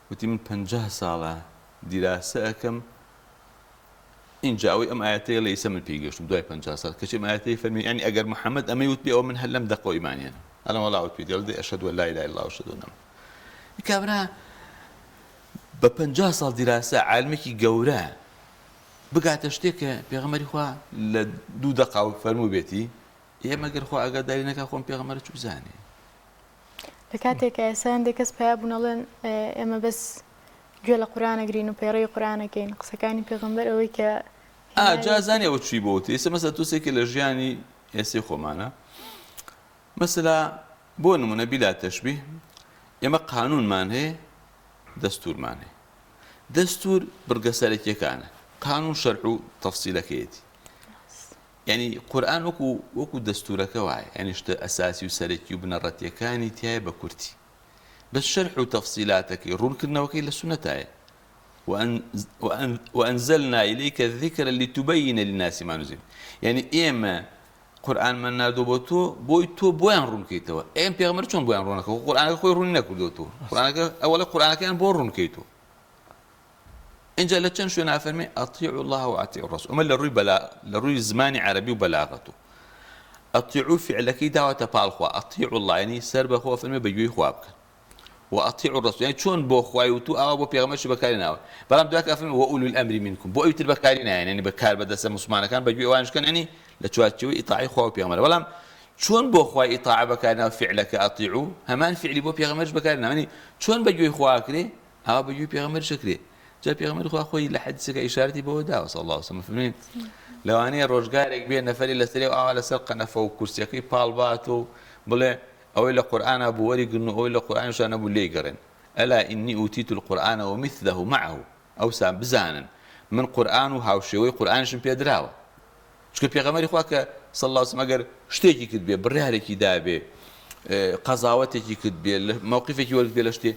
وتی من پەنجا ساڵە دیراسە ئەکەم اینجا ئەوەی ئەم ئایەتەی لە ئیسە من پێی گەشتم دوای 50 ساڵ کەچی ئەم ئایەتەی فەرمی یعنی ئەگەر محەممەد ئەمەی وت بێ ئەوە من هەر لەم دەقەوە ئیمانیان ئەڵێم وەڵا وت پێ دێڵ دێ ئەشهەدو ئەن لا ئیلاهە ئیلا اللە وئەشهەدو ئەن کابرا بە 50 ساڵ دیراسە عالمێکی گەورە بگاتە شتێک کە پێغەمبەری خوا لە دوو دەقا فەرمووبێتی، ئێمە گەر خوا ئاگاداری نەکا خۆم پێغەمبەرە چ بزانێ؟ لە کاتێکا ئێستا هەندێک کەس پەیا بوون ئەڵێن ئێمە بەس گوێ لە قورئان ئەگرین و پەیڕەوی قورئان ئەکەین قسەکانی پێغەمبەر ئەوەی کە ئا جا زانی ئەوە چی بۆ وتی ئێستا مەسەلە تۆ سێکە لە ژیانی ئێسەی خۆمانە مەسەلا بۆ نمونە بیلا تەشبیه ئێمە قانونمان هەیە دەستورمان هەیە دەستور بڕگە سەرەکیەکانە قانون شەرح و تەفسیلەکەیەتی یعنی قورئان وەکو وەکو دەستورەکە وایە یعنی شتە ئەساسی و سەرەکی و بنەڕەتیەکانی تایە بە کورتی بەس شەرح و تەفسیلاتەکەی ڕوونکردنەوەکەی لە سونەتایە وأنزلنا إليك الذكر لتبين للناس ما نزل یعنی ئێمە قورئانمان ناردووە بۆ تۆ بۆی تۆ بۆیان ڕوون بکەیتەوە ئەم پێغەمبەر چۆن بۆیان ڕوونەکە قورئانەکە خۆی ڕوونی نەکردووە قورئانەکە ئەوەڵە قورئانەکەیان بۆ ڕوون بکەیتەوە اینجا لە چەند شوێن ئافەرمێ أطيعوا الله وأطيعوا الرسول ئەمە لە ڕووی بەلا لە ڕووی زمانی عەرەبی و بەلاغەت و أطيعوا فعلەکەی داوەتە پاڵ خوا أطيعوا الله یعنی سەر بە خۆ فەرمێ بە گوێی خوا بکەن وأطيعوا الرسول یانی چۆن بۆ خوای وتوو ئاوا بۆ پێغەمبەرشی بەکاری ناوە بەڵام دوای کە ئەفەرموێ وأولو الأمر منكم بۆ ئەوی تر بەکاری نایەن یانی بە کار بەدەستە موسڵمانەکان بە گوێی ئەوانیش بکەن یانی لە چوارچێوەی ئیتاعەی خوا و پێغەمبەرە بەڵام چۆن بۆ خوای ئیتاعە بەکاری ناوە فعلەکە أطيعوا هەمان فعلی بۆ پێغەمبەریش بەکاری ناوە یانی چۆن بە گوێی خوا ئەکرێ ئاوا بە گوێی پێغەمبەریش ئەکرێ جا پێغەمبەری خوا خۆی لە حەدیسێکا ئیشارەتی بەوە داوە صلی الله علیه وسلم فەرمووی لەوانەیە ڕۆژگارێک بێ نەفەری لەسەری و ئاوا لەسەر قەنەفە و کورسیەکەی پاڵ بات و بڵێ ئەوەی لە قورئانا بوو وەری گرن و ئەوەی لە قورئانیشا نەبوو لێی گەڕێن، الا انی اوتیت القرآن ومثله معه، ئەوسا بزانن من قورئان و هاوشێوەی قورئانیشم پێ دراوە. چونکە پێغەمبەری خوا کە صلی اللە علیە وسلم ئەگەر شتێکی کردبێ، بڕیارێکی دابێ، قەزاوەتێکی کردبێ، مەوقیفێکی وەرگرتبێ لە شتێ،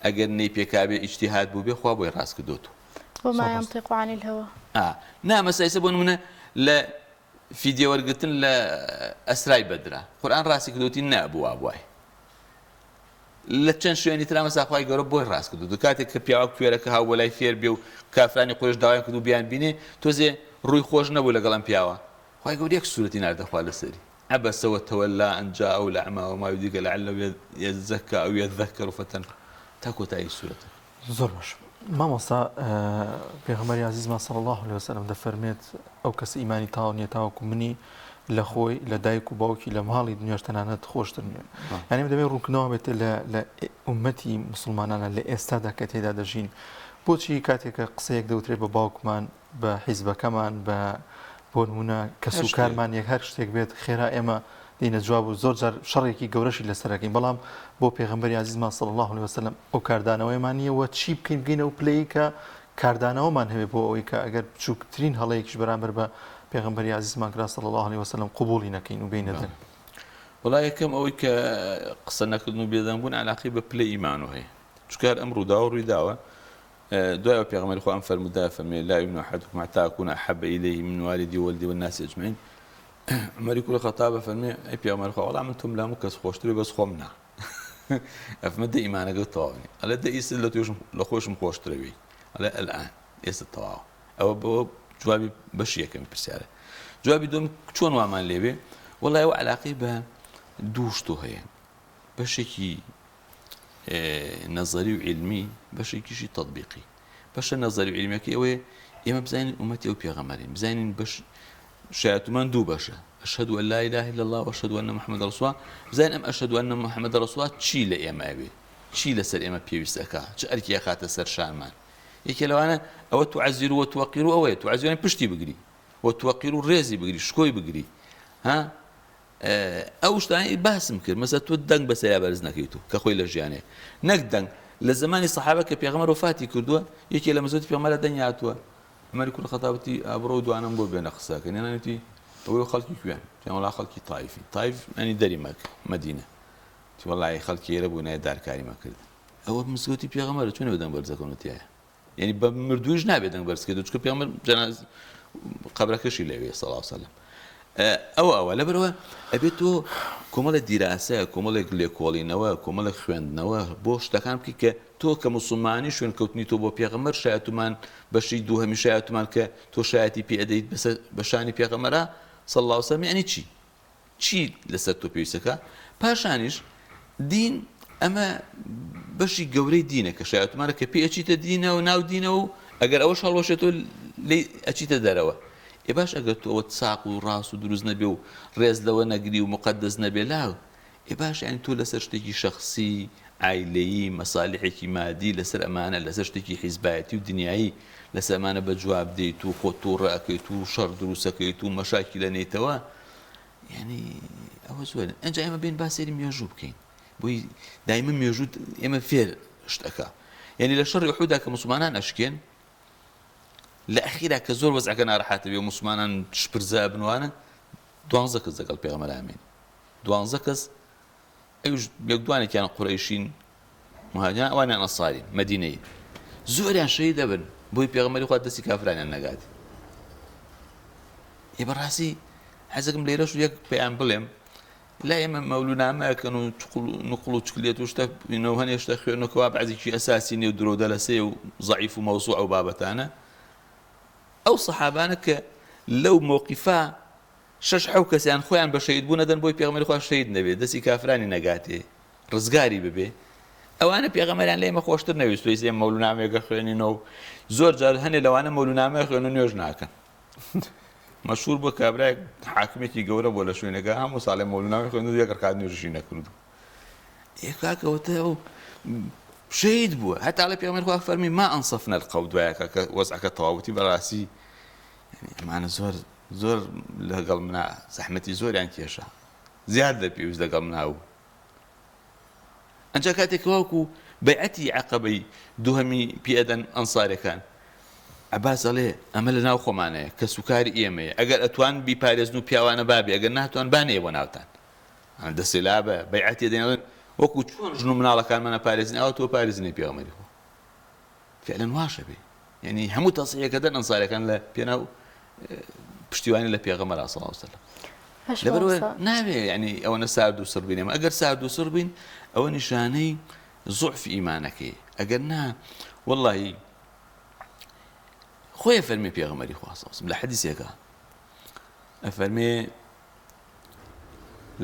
ئەگەر نەیپێکابێ ئیجتیهاد بووبێ خوا بۆی ڕاست کردۆتەوە. وما ينطق عن الهوی. ئا نا مەسەلە ئێستا بۆ نموونە لە فیدیە وەرگرتن لە ئەسرای بەدرا قورئان ڕاستی کردوتی نا بوو وابوای لە چەند شوێنی ترا مەسا خوای گەورە بۆی ڕاست کردو کاتێک کە پیاوە کوێرەکە هاو بۆ لای فێر بێ و کافرانی قورەیش داوایان کردو بیان بینێ تۆزێ ڕووی خۆش نەبوو لەگەڵ ئەم پیاوە خوای گەورە یەک سورەتی ناردە خوا لەسەری عبس وتولى أن جاءه الأعمى وما يدريك لعله يزكى أو يذكر فتنفعه تا کۆتایی سورەتەکە. زۆر باش مامۆستا پێغەمبەری ئازیزمان صلی اللە علیه وسلم دەفەرمێت ئەو کەسە ئیمانی تەواو نییە تاوەکو منی لە خۆی لە دایک و باوکی لە ماڵی دنیاش تەنانەت خۆشتر نییە یعنی دەبێت ڕوونکردنەوە بێت لە لە ئومەتی مسلمانانە لە ئێستادا کە تێدا دەژین بۆچی کاتێک کە قسەیەک دەوترێت بە باوکمان بە حیزبەکەمان بە بۆ نمونە کەس و کارمان یەک هەر شتێک بێت خێرا ئێمە دێینە جواب و زۆر جار شەڕێکی گەورەشی لەسەر ئەکەین بەڵام بۆ پێغەمبەری ئازیزمان صلی اللە علیە وسلم ئەو کاردانەوەیەمان نییە و چی بکەین بگەینە ئەو پلەیەی کە کاردانەوەمان هەبێ بۆ ئەوەی کە ئەگەر بچووکترین هەڵەیەکیش بەرامبەر بە پێغەمبەری ئازیزمان کرا صلی اللە علیە وسلم قبوڵی نەکەین و بێینە دەنگ. وەڵا یەکەم ئەوەی کە قسە نەکردن و بێدەنگ بوون عەلاقەی بە پلەی ئیمانەوە هەیە چونکە هەر ئەم ڕووداوە ڕووی داوە دوای ئەوە پێغەمبەری خوا ئەم فەرموودە فەرمووی، لا یؤمن احدکم حتی اکون احب الیه من والدی و ولدی والناس اجمعین عومەری کوڕی خەتاب ئەفەرموێ ئەی پێغەمبەری خوا وەڵا من تۆم لە هەموو کەس خۆشترە بەس خۆم نا ئەفەرموێ دە ئیمانەکەت تەواو نییە ئەڵێ دە ئیستا لە تۆشم لە خۆشم خۆشترە وی ئەڵێ الآن ئێستا تەواوە ئەوە بۆ جوابی بەشی یەکەمی پرسیارە جوابی دوم چۆن وامان لێبێ وەڵای ئەوە علاقەی بە دوو شتۆ هەیە بەشێکی نەزەری و عیلمی بەشێکیشی تەطبیقی بەشە نەزەری و عیلمیەکەی ئەوەیە ئێمە بزانین ئومەتی ئەو پێغەمبەرین بزانین بەش شایەتمان دوو بەشە ئەشهد أن لا إله إلا الله وأشهد أن محمد رسول الله بزانین ئەم ئەشهد أن محمد رسول الله چی لە ئێمە ئەوێ چی لەسەر ئێمە پێویست ئەکا چ ئەرکی ئەخاتە سەر شانمان یەکێ لەوانە ئەوە تعزیر و توقیر ئەوەیە تعزیر پشتی بگری و توقیر و ڕێزی بگری شکۆی بگری ها؟ ئەو شتانەی باسم کرد مەسە تۆ دەنگ بەسەریا بەرز نەکەیت و کە خۆی لە ژیانێ نەک دەنگ لە زمانی سەحابە کە پێغەمبەر وەفاتی کردووە یەکێ لە مزگەوتی پێغەمبەرا دەنگی هاتووە عومەری کوڕی خەتاب وتی ئابڕۆ و دوانەم بۆ بێنە قسەکەن یان وتی ئەوەی خەڵکی کوێن وتیان وەڵا خەڵکی تایفین تایف ینی دەری مەکە مەدینە وتی وەڵی خەڵکی ئێرە بوو نایە دارکاریمان کردن ئەوە مزگەوتی پێغەمبەرە چۆن بە دەنگ بەرزەکەن وتیایە یعنی بە مردوویش نابێت دەنگ بەرز کردو چونکە پێغەمبەر جەناز قەبرەکەشی لەوێ صلی الله علیه وسلم ئەوە ئەوە لەبەرەوە ئەبێت تۆ کۆمەڵێک دیراسە کۆمەڵێک لێکۆڵینەوە کۆمەڵێک خوێندنەوە بۆ شتەکان بکەیت کە تۆ کە موسڵمانی شوێنکەوتنی تۆ بۆ پێغەمبەر شایەتومان بەشی دووهەمی شایەتومان کە تۆ شایەتی پێ ئەدەیت بەسەر بە شانی پێغەمبەرا صلی الله علیه وسلم یعنی چی چی لەسەر تۆ پێویستەکە پاشانیش دین ئەمە بەشی گەورەی دینە کە شایەتمانە کە پێ ئەچیتە دینەوە ناو دینەوە و ئەگەر ئەوەش هەڵوەشێتەوە لێی ئەچیتە دەرەوە ئێ باش ئەگەر تۆ ئەوەت ساق و ڕاست و دروست نەبێ و ڕێز لەوە نەگری و مقدس نەبێ لاو ئێ باش یانی تۆ لەسەر شتێکی شەخسی، عایلەیی، مەسالیحێکی مادی لەسەر ئەمانە، لەسەر شتێکی حیزبایەتی و دنیایی لەسەر ئەمانە بە جواب دێیت و خۆت توڕە ئەکەیت و شەڕ دروست ئەکەیت و مەشاکیل ئەنێیتەوە یانی ئەوە زۆر ئەنجا ئێمە بێن با سەیری مێژوو بکەین بۆی دایمە مێژوو ئێمە فێر شت ئەکا یعنی لە شەڕی ئوحودا کە موسڵمانان ئەشکێن لە ئەخیرا کە زۆر وەزعەکە ناڕەحەتە بێ و موسڵمانان شپرزە ئەبن وانە دوانزە کەس لەگەڵ پێغەمبەر ئامێنی دوانزە کەس ئەویش یەک دوانێکیان قورەیشین مهاجران ئەوانیان ئەنسارین مەدینەیین زۆریان شەهید دەبن بۆی پێغەمبەری خوا دەستی کافرانیان نەگات ئێ بەڕاستی حەزەکەم لێرەش یەک پێیان بڵێم لا ئێمە مەولونامەکەن و نقڵ و چکلێت و شتە و هەنێ شتە خوێنەکەوا بەعزێکی ئەساسی نێو درۆ دەلەسێ و زەعیف و مەوزوع و بابەتانە ئەو سەحابانە کە لەو مەوقیفە شەش حەو کەسیان خۆیان بە شەهید بوون ئەدەن بۆی پێغەمبەری خوا شەهید نەبێ دەستی کافرانی نەگاتێ ڕزگاری ببێ ئەوانە پێغەمبەریان لە ئێمە خۆشتر نەویستوە ئیستا ئێمە مەولونامەیەک ئەخوێنینەوە و زۆر جار هەنێ لەوانە مەولونامە خوێن و نوێژ ناکەن مەشهور بووە کابرایەک حاکمێکی گەورە بووە لە شوێنەکە هەموو ساڵێ مەولونامەی خوێند و یەک ڕکات نوێژیشی نەکردو ئێ کاکە وتە ئەو شەهید بووە هەتا لە پێغەمبەر خوا فەرمی ما ئەنصفنا القوم دوایەکە کە وەزعەکە تەواوتی بەڕاستی ئەمانە زۆر زۆر لەگەڵ منا زەحمەتی زۆریان کێشا زیاد لە پێویست لەگەڵ منا بوو ئەنجا کاتێک واوکو بەیعەتی عەقەبەی دووهەمی پێ ئەدەن ئەنسارەکان عەباس ئەڵێ ئەمە لە ناو خۆمانەیە کەسوکاری ئێمەیە ئەگەر ئەتوان بیپارێزن و پیاوانە بابێ ئەگەر ناتوان بانەیە بۆ ناوتان دەسێ لابە بەیعەتی دەین ئەڵێن وەکو چۆن ژن و مناڵەکانمان ئەپارێزین ئاوا تۆ پارێزنی پێغەمبەری خوا فعلا واشە بێ یعنی هەموو تەسیحەکە دەن ئەنسارەکان لە پێناو پشتیوانی لە پێغەمبەر صلی الله علیه وسلم لەبەرئەوە نابێ یعنی ئەوەنە سارد و سڕ بین ئێمە ئەگەر سارد و سڕ بین ئەوە نیشانەی زوعف ئیمانەکەی ئەگەر نا واللهی خۆی فەرمی پێغەمبەری خوا صلی الله علیه وسلم لە حەدیسێکا ئەفەرمێ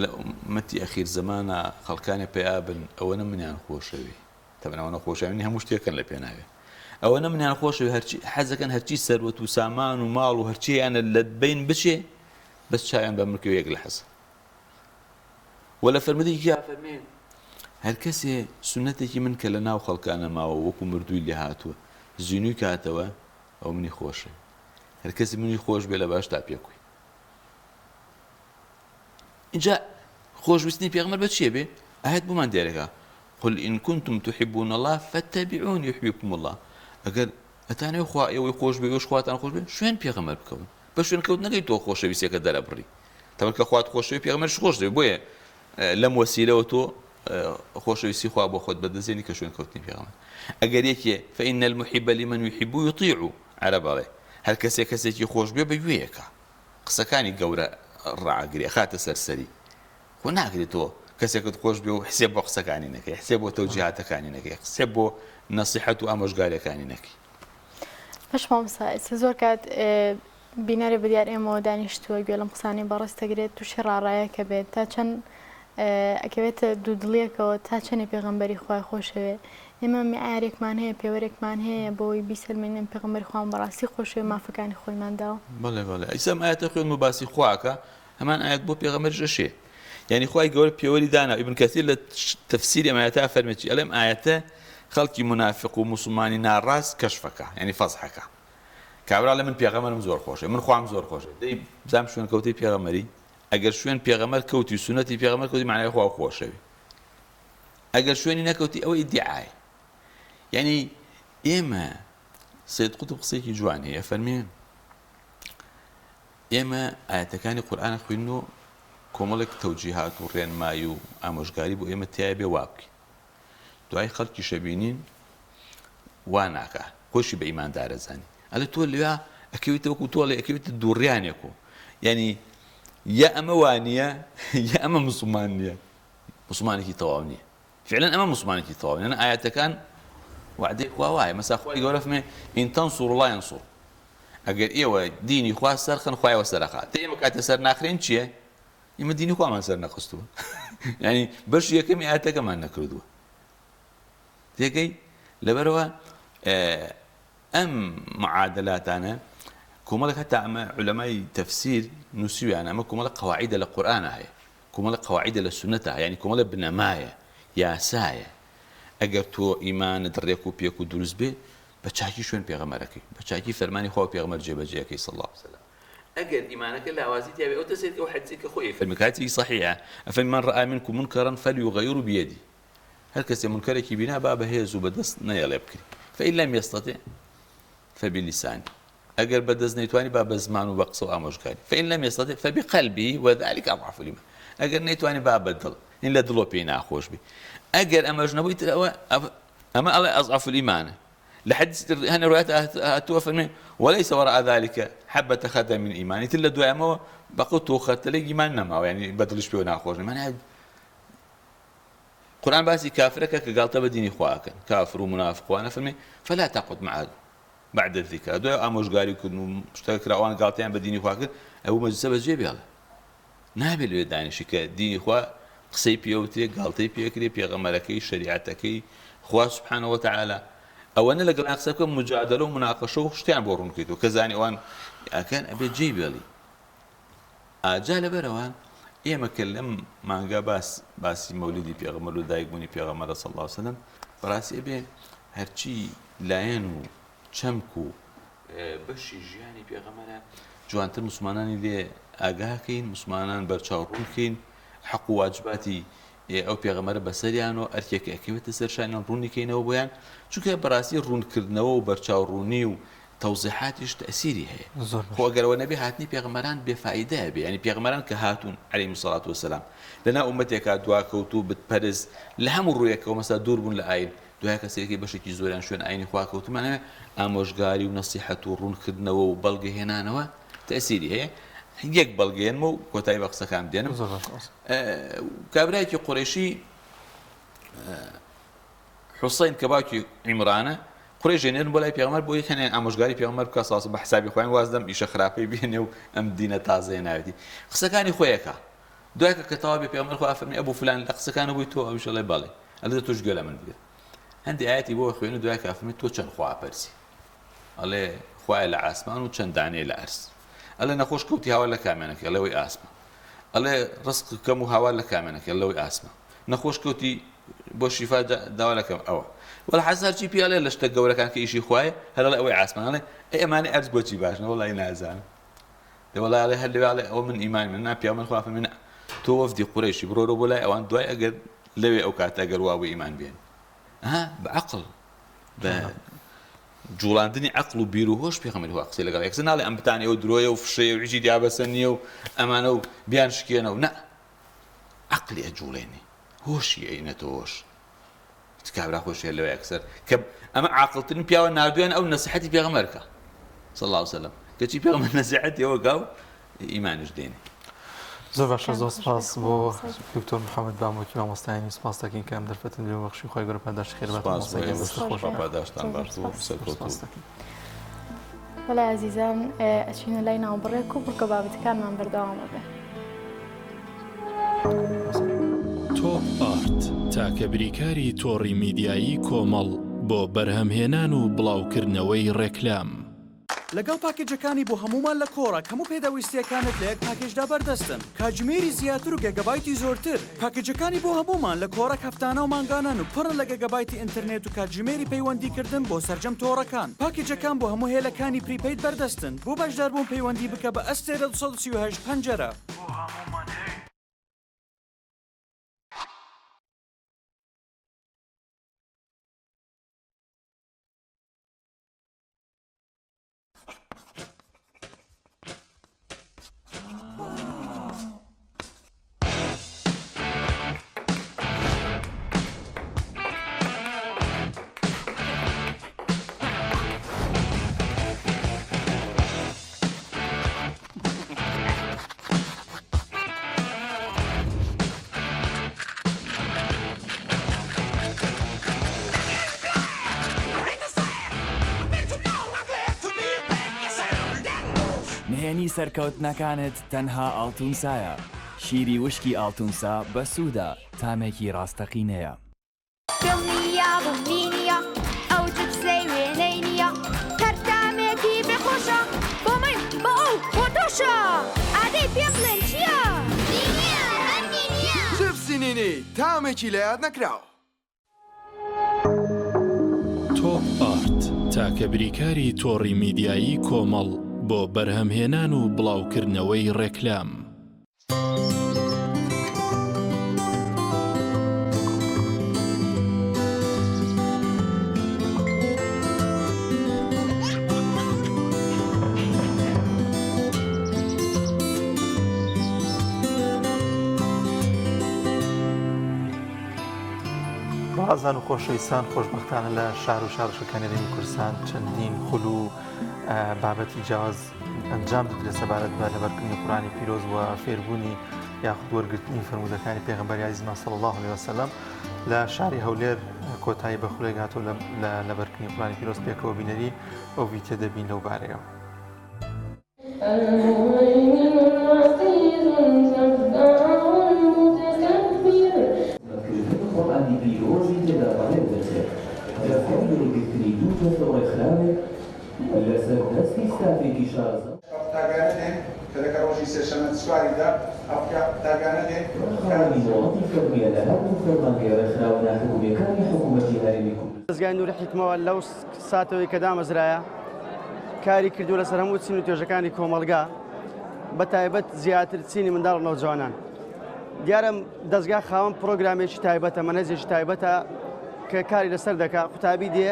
لە ئوممەتی ئەخیر زەمانا خەڵکانێ پەیا بن ئەوەنە منیان خۆشەوێ تەبعەن ئەوەنە خۆشەوێنی هەموو شتێکن لە پێناوێ ئەوەنە منیان خۆشەوێ هەرچی حەزەکەن هەرچی سەروەت و سامان و ماڵ و هەرچییانە لە بین بچێ بەس چاویان بە من کەوێ یەک لەحزە وە لە فەرمودێکی فەرمێ هەر کەسێ سونەتێکی من کە لە ناو خەڵکانە ماوە وەکو مردووی لێ هاتووە زینووی کاتەوە ئەو منی خۆشە هەر کەسی منی خۆش بێ لە باشتا پێکوی ئینجا خۆشویستنی پێغەمبەر بە چیە بێ؟ ئایەت بۆمان دیارەکا قل إن كنتم تحبون الله فاتبعوني يحببكم الله ئەگەر ئەتانەوێ خوا ئێوەی خۆش بێ ئێوەش خواتان خۆش بێ شوێن پێغەمبەر بکەون بە شوێن کەوتنەکەی تۆ خۆشەویستیەکە دەرەبڕی تەبەر کە خوات خۆشەوێ پێغەمبەرش خۆش دەوێ بۆیە لەم وەسیلەوە تۆ خۆشەویستی خوا بۆ خۆت بەدەستێنی کە شوێن کەوتنی پێغەمبەر ئەگەر یەکێ فإن المحب لمن يحب يطيع عەرەب ئەڵێ هەر کەسێ کەسێکی خۆش بێ بە گوێیەکە قسەکانی گەورە ڕائەگرێ ئەخاتە سەر سەری خۆ ناکرێ تۆ کەسێکت خۆش بێ و حسێب بۆ قسەکانی نەکەی حسێب بۆ تەوجیهاتەکانی نەکەی حسێب بۆ نەسیحەت و ئامۆژگاریەکانی نەکەی. باش مامۆستا ئێستا زۆر کات بینەرێ بەدیار ئێمەوە دانیشتووە گوێ لەم قسانەی بەڕێز دەگرێت تووشی ڕاڕایەکە بێت تا چەند ئەکەوێتە دوودڵیەکەوە تا چەنێ پێغەمبەری خوای خۆشەوێ ئێمە میعیارێکمان هەیە پێوەرێکمان هەیە بۆی بیسەلمێنین ئەم پێغەمبەری خوامان بەڕاستی خۆشەوێ مافەکانی خۆیمان داوە. بەڵێ بەڵێ ئیستا ئەم ئایەتە خوێندم و باسی خوا ئەکا هەمان ئایەت بۆ پێغەمبەریش ئەشێ یعنی خوای گەورە پێوەری دانا ئیبن کەسیر لە تەفسیری ئەم ئایەتە ئەفەرمێ چی ئەڵێ ئەم ئایەتە خەڵکی مونافق و موسڵمانی ناڕاست کەشفەکا یعنی فەزحەکا کابرا ئەڵێ من پێغەمبەرم زۆر خۆشە من خوام زۆر خۆشە دەی بزانم شوێنکەوتەی پێغەمبەری؟ ئەگەر شوێن پێغەمبەر کەوتی و سوننەتی پێغەمبەر کەوتی مەعنای خوا خۆشەوێ ئەگەر شوێنی نەکەوتی ئەوە ئیدعایە یعنی ئێمە سید قوتب قسەیەکی جوان هەیە فەرمێ ئێمە ئاەتەکانی قورآن خوێن و کۆمەڵێک تەوجیهات و ڕێنمایی و ئامۆژگاری بۆ ئێمە تایە بێ وا بکەین دوای خەڵکیشە بینین وا ناکا خۆشی بە ئیماندار ئەزانی ئەڵێ تۆ لەوێ ئەکەویتە وەکو تۆ ئەڵێ ئەکەویتە دووڕیانێک و یعنی یا ئەمە وانە یا ئەمە مسلمان نییە مسلمانێکی تەواو نییە فعلا ئەمە مسلمانێکی تەواو نییە ئاەتەکان وعدەی خوا وایە مەسا خوای گەورە فەرمێ إن تنصروا الله ينصر ئەگەر ئێوە دینی خوا سەرخن خوایەوە سەرخات ئێمە کاتێ سەر ناخرین چییە ئێمە دینی خوامان سەر نەخستووە یعنی بەش یەکەمی ئاەتەکەمان نەکردووە تێگەی؟ لەبەرئەوە ئەم معادلاتانە کۆمەڵێک هەتا ئەمە عولەمای تەفسیر نووسیویانە ئەمە کۆمەڵە قەواعیدە لە قورئانا هەیە کۆمەڵە قەواعیدە لە سوننەتا هەیە یانی کۆمەڵە بنەمایە یاسایە ئەگەر تۆ ئیمانت ڕێک و پێک و دروست بێ بە چاکی شوێن پێغەمبەرەکەی بە چاکی فەرمانی خوا و پێغەمبەر جێبەجێەکەی صلی الله علیه وسلم ئەگەر ئیمانەکە لاوازی تیابێ ئەو تەسێت ئەو حەدیسەی کە خۆی ئەیفەرمێ کە حەدیسێکی صحیحە ئەفەرمێ من رآ منکم منکرا فلیغیره بیده هەر کەسێ مونکەرێکی بینا با بە هێز و بە دەست نەیەڵێ بکری، فإن لم یستطع فبلسانه ئەگەر بە دەست نەیتوانی با بە زمان و بە قسە و ئامۆژگاری، فإن لم یستطع فبقلبه وذلک اضعف الایمان ئەگەر نەیتوانی با بە دڵ، یعنی لە دڵۆ پێی ناخۆش بی، ئەگەر ئەمەش نەبوو ئیتر ئەوە ئەمە ئەڵێ اضعف الایمان لە حەدیث هەنێ ڕوایەت هاتووە فەرمێ وليس وراء ذلك حبة خردل من ایمان ئیتر لە دوای ئەمەوە بەقەو تۆ خەرتەلێک ئیمان نەماوە یعنی بە دڵیش پێوە ناخۆش نیە معنی قورئان باسی کافرەکە کە گاڵتە بە دینی خوا ئەکەن کافر و مونافق وانە فەرمی فلا تقعد مع بعد الذکر دوای ئامۆژگاری کردن و شتەکە کرا ئەوان گاڵتەیان بە دینی خوا کرد ئەو مەجلسە بەجێ بێڵێ نابێت لەوێ دانیشی کە دینی خوا قسەی پێوترێ گاڵتەی پێکرێ پێغەمەرەکەی شریعەتەکەی خوا سبحانه وتعالی ئەوەنە لەگەڵیان قسە بکە مجادلە و مناقەشە و شتیان بۆ ڕوون بکەیتەوە کە زانی ئەوان ئەکەن ئەبێ جێی بێڵی ئاجا لەبەرئەوە ئێمە کە لەم مانگا باس باسی مەولیدی پێغەمبەر و دایک بوونی پێغەمبەرە صلی اللە علیه وسلم بەڕاستی ئەبێ هەرچی لایەن و چەمک و بەشی ژیانی پێغەمبەرە جوانتر مسلمانانی لێ ئاگاکەین مسلمانان بەرچاو ڕوونکەین حەق و واجباتی ئەو پێغەمبەرە بەسەریان و ئەرکێک ئەکەوێتە سەر شانیان ڕوونی کەینەوە بۆیان چونکە بەڕاستی ڕوونکردنەوە و بەرچاو ڕوونی و تەوزیحاتیش تەئسیری هەیە زۆر باشە. خۆ ئەگەر ئەوە نەبێ هاتنی پێغەمبەران بێ فائیدە ئەبێ یانی پێغەمبەران کە هاتوون علیهم الصلوة والسلام لەناو ئوممەتێکا دواکەوتوو بت پەرست لە هەموو ڕوویەکەوە مەسەلا دوور بوون لە ئایین دوای کە سەیرکەی بەشێکی زۆریان شوێن ئایینی خوا کەوتوون مانای ئامۆژگاری و نەسیحەت و ڕوونکردنەوە و بەڵگە هێنانەوە تەئسیری هەیە یەک بەڵگە هێنمە و کۆتایی بە قسەکان دێنم زۆر باشە. کابرایەکی قوڕەیشی حوسەین کە باوکی عیمرانە قورەیش دەینێرن بۆ لای پێغەمبەر بۆ یەکەنیان ئامۆژگاری پێغەمبەر بکا صلی بە حسابی خۆیان واز لەم ئیشە خراپەی بێنێ و ئەم دینە تازەیە ناوێتی قسەکانی خۆیەکە دوای کە کە تەواو بێ پێغەمبەر خوا فەرمی ئەبوو فلان لە قسەکانە بووی تۆ ئەویش ئەڵێ بەڵێ ئەڵێ تۆش گوێ لە من بگرە هەندێ ئاەتی بۆ خوێن و دوای کە فەرمی تۆ چەند خوا پەرسی ئەڵێ خوایە لە ئاسمان و چەند دانەیە لە ئەرز ئەڵێ نەخۆش کەوتی هاوار لە کامێنەکە ئەڵێ وەی ئاسمان ئەڵێ ڕزق کەم و هاوار لە کامێنەکە ئەڵێ وەی ئاسمان نەخۆش کەوتی بۆ شیفا داوا لەکەم ئەوە وەلا حەز هەرچی پێ ئەڵێ لە شتە گەورەکان کە ئیشی خوایە هەر ئەڵێ ئەوەی ئاسمان ئەڵێ ئەی ئەمانەی ئەرز بۆچی باشن وەڵی نازانم دە وەڵا ئەڵێ هەر لەوێ ئەڵێ ئەوە من ئیمان من نا پیاومن خوا فەرمی نا تۆ وەفدی قورەیشی بڕۆرەوە بۆ لای ئەوان دوای ئەگەر لەوێ ئەو کاتە ئەگەر وابوو ئیمان بێن ها بە عەقڵ بە جوڵاندنی عەقڵ و بیر و هۆش پێغەمبەری خوا قسەی لەگەڵ یەکسەر ناڵێ ئەم بتانە ئێوە درۆیە و فشەیە و هیچی دیابەسە نییە و ئەمانە و بیان شکێنە و نا عەقلی ئەجوڵێنێ هۆشی ئەینەتە هۆش کابرا خۆشی هەر لەوە یەکسەر کە ئەمە عاقڵترین پیاوە ناردویان ئەو نەسیحەتی پێغەمبەر کە صلی الله علیه وسلم کەچی پێغەمبەر نەسیحەتی ئەوە کا و ئیمانیش دێنێ. زۆر باشە زۆر سپاس بۆ دکتۆر محەممەد بامۆکی مامۆستایانی سپاس دەکەین کە ئەم دەرفەتن لێ بەخشی خۆی گەورە پاداشتی خێر بات سپاس بۆ مامۆستا گیان ئێوەش دەستت خۆش خوا بێ. پاداشتان زۆر بات و سپاس. زۆر سەرکەوتوو سپاس بن. دەکەین. بەڵێ ئازیزان ئەچینە لای ناوبڕێک و بڕگە بابەتەکانمان بەردەوام ئەبێ. تۆپ ئارت، تاکە بریکاری تۆڕی میدیایی کۆمەڵ بۆ بەرهەمهێنان و بڵاوکردنەوەی ڕێکلام. لەگەڵ پاکێجەکانی بۆ هەموومان لە کۆڕەک هەموو پێداویستییەکانت لە یەک پاکێجدا بەردەستن، کاتژمێری زیاتر و گێگابایتی زۆرتر. پاکێجەکانی بۆ هەموومان لە کۆڕەک هەفتانە و مانگانەن و پڕن لە گێگابایتی ئینتەرنێت و کاتژمێری پەیوەندیکردن بۆ سەرجەم تۆڕەکان. پاکێجەکان بۆ هەموو هێلەکانی prepaid بەردەستن. بۆ بەشداربوون پەیوەندی بکە بە ئەستێرە 238 پەنجەرە. بۆ هەموومان. نهێنی سەرکەوتنەکانت تەنها ئاڵتونسایە، شیری وشکی ئاڵتونسا بەسوودە، تامێکی ڕاستەقینەیە. دڵنیابم نینیە ئەو چپسەی وێنەی نییە هەر تامێکی بێ خۆشە بۆ من بۆ ئەو بۆ تۆشە ئادەی پێم بڵێن چییە؟ نینیە هەر نینیە. چپسی نینی تامێکی لەیاد نەکراو. تۆپ ئارت، تاکە بریکاری تۆڕی میدیایی کۆمەڵ بۆ بەرهەمهێنان و بڵاوکردنەوەی ڕێکلام. بەڕێزان و خۆشەویستان خۆشبەختانە لە شار و شارۆچکەکانی هەرێمی کوردستان چەندین خول و بابەتی جیاواز ئەنجام دەدرێت سەبارەت بە لەبەرکردنی قورئانی پیرۆز و فێربوونی یاخود وەرگرتنی فەرموودەکانی پێغەمبەری عەزیزمان صلی الله علیه وسلم لە شاری هەولێر کۆتایی بە خولێک هاتووە لە لەبەرکردنی قورئانی پیرۆز پێکەوە بینەری ئەو ڤیتیە دەبین لەو بارەیەوە. کردنی قورئانی پیرۆزی تێدا بەڕێوە دەچێت، دەستگای وەرگرتنی دوو جۆر ڕێکخراوێک لەسەر دەستی ستافێکی شارەزا. ئەو قوتابیانە دێن کە دەکە ڕۆژی سێشەممە سواری دا، ئەو قوتابیانە دێن کە. خاوەنی مۆڵەتی فەرمییە لە هەردوو فەرمانگەی ڕێکخراوە ناحکومییەکانی حکوومەتی هەرێمی کوردستان. دەزگای نوری حیکمەوە لەو ساتەوەی کە دامەزرایە کاری کردووە لەسەر هەموو چین و توێژەکانی کۆمەڵگا بە تایبەت زیاتر چینی منداڵ و نەوجەوانان. دیارە دەزگا خاوەن پرۆگرامێکی تایبەتە، مەنهەجێکی تایبەتە کە کاری لەسەر دەکا، قوتابی دێ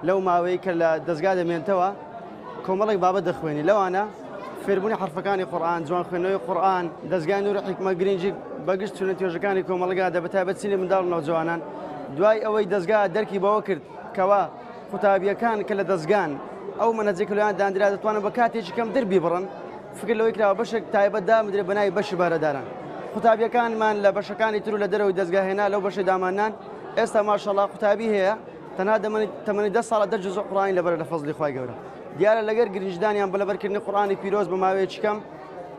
لەو ماوەیەی کە لە دەزگا دەمێنتەوە کۆمەڵێک بابەت دەخوێنی لەوانە فێربوونی حەرفەکانی قورئان، جوان خوێندنەوەی قورئان، دەزگای نور حیکمە گرنگی بە گشت چینە توێژەکانی کۆمەڵگا دە بەتایبەت چینی منداڵ و نەوجەوانان. دوای ئەوەی دەزگا دەرکی بەوە کرد کەوا قوتابییەکان کە لە دەزگان ئەو مەنهەجەی کە لۆیان داندرا دەتوانن بە کاتێکی کەمتر بیبڕن، فکر لەوەی کراوە بەشێک تایبەت دابندرێت بە ناوی بەشی بەهرەداران. قوتابییەکانمان لە بەشەکانی تر و لە دەرەوەی دەزگا هێنا لەو بەشەی داماننان، ئێستا ماشەڵا قوتابی هەیە تەنها تەمەنی دە ساڵە دە جوزء قورئانی لەبەرە لە فەزڵی خوای گەورە. دیارە لەگەر گرنگیدانیان بە لەبەرکردنی قورئانی پیرۆز بە ماوەیەکی کەم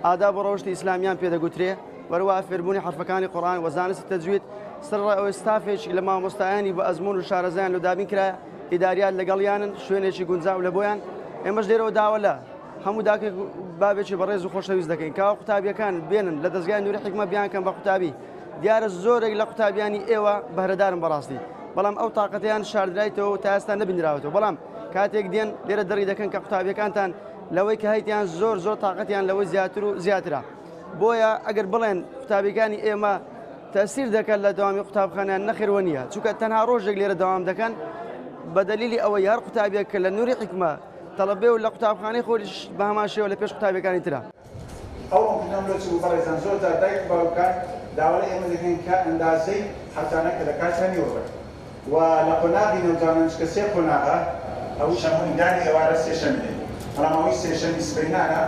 ئاداب و ڕەوشتی ئیسلامیان پێ دەگوترێ، وەروەها فێربوونی حەرفەکانی قورئان و زانستی تەجوید، سەرەڕای ئەوەی ستافێکی لە مامۆستایانی بە ئەزموون و شارەزایان لۆ دابین کرایە، ئیداریات لەگەڵیانن، شوێنێکی گونجاو لە بۆیان، ئێمەش لێرەوە داوا لە هەموو داکێک و بابێکی بەڕێز و خۆشەویست دەکەین کەوا قوتابییەکان بێنن لە دەزگای نوری حیکمە بیانکەن بە قوتابی، دیارە زۆرێک لە قوتابیانی ئێوە بەهرەدارن بەڕاستی، بەڵام ئەو تاقەتەیان شاردرایتەوە و تا ئێستا نەبینراوەتەوە، بەڵام کاتێک دێن لێرە دەری دەکەن کە قوتابیەکانتان لەوەی کە هەیتیان زۆر زۆر تاقەتیان لەوەی زیاتر و زیاترە. بۆیە ئەگەر بڵێن قوتابیەکانی ئێمە تەسیر دەکەن لە دەوامی قوتابخانەیان نەخێر وە نییە، چونکە تەنها ڕۆژێک لێرە دەوام دەکەن بە دەلیلی ئەوەی هەر قوتابیەک کە لە نوری حیکمە تەڵەبێ و لە قوتابخانەی خۆیش بە هەمان شێوە لە پێش قوتابیەکانی ترە. ئەو ڕوونکردنەوەم لۆ چ بوو بەڕێزان زۆر جار دایک و باوکان داوا لە ئێمە دەکەن کە ئەندازەی هەفتانە کە دەکاتە نیوە بڕ و لە قۆناغی نەوجوانان چونکە سێ قۆناغە ئەو شەمووی دانی ئێوارە سێشەمی دێ بەڵام ئەوەی سێشەمی سبەینانە.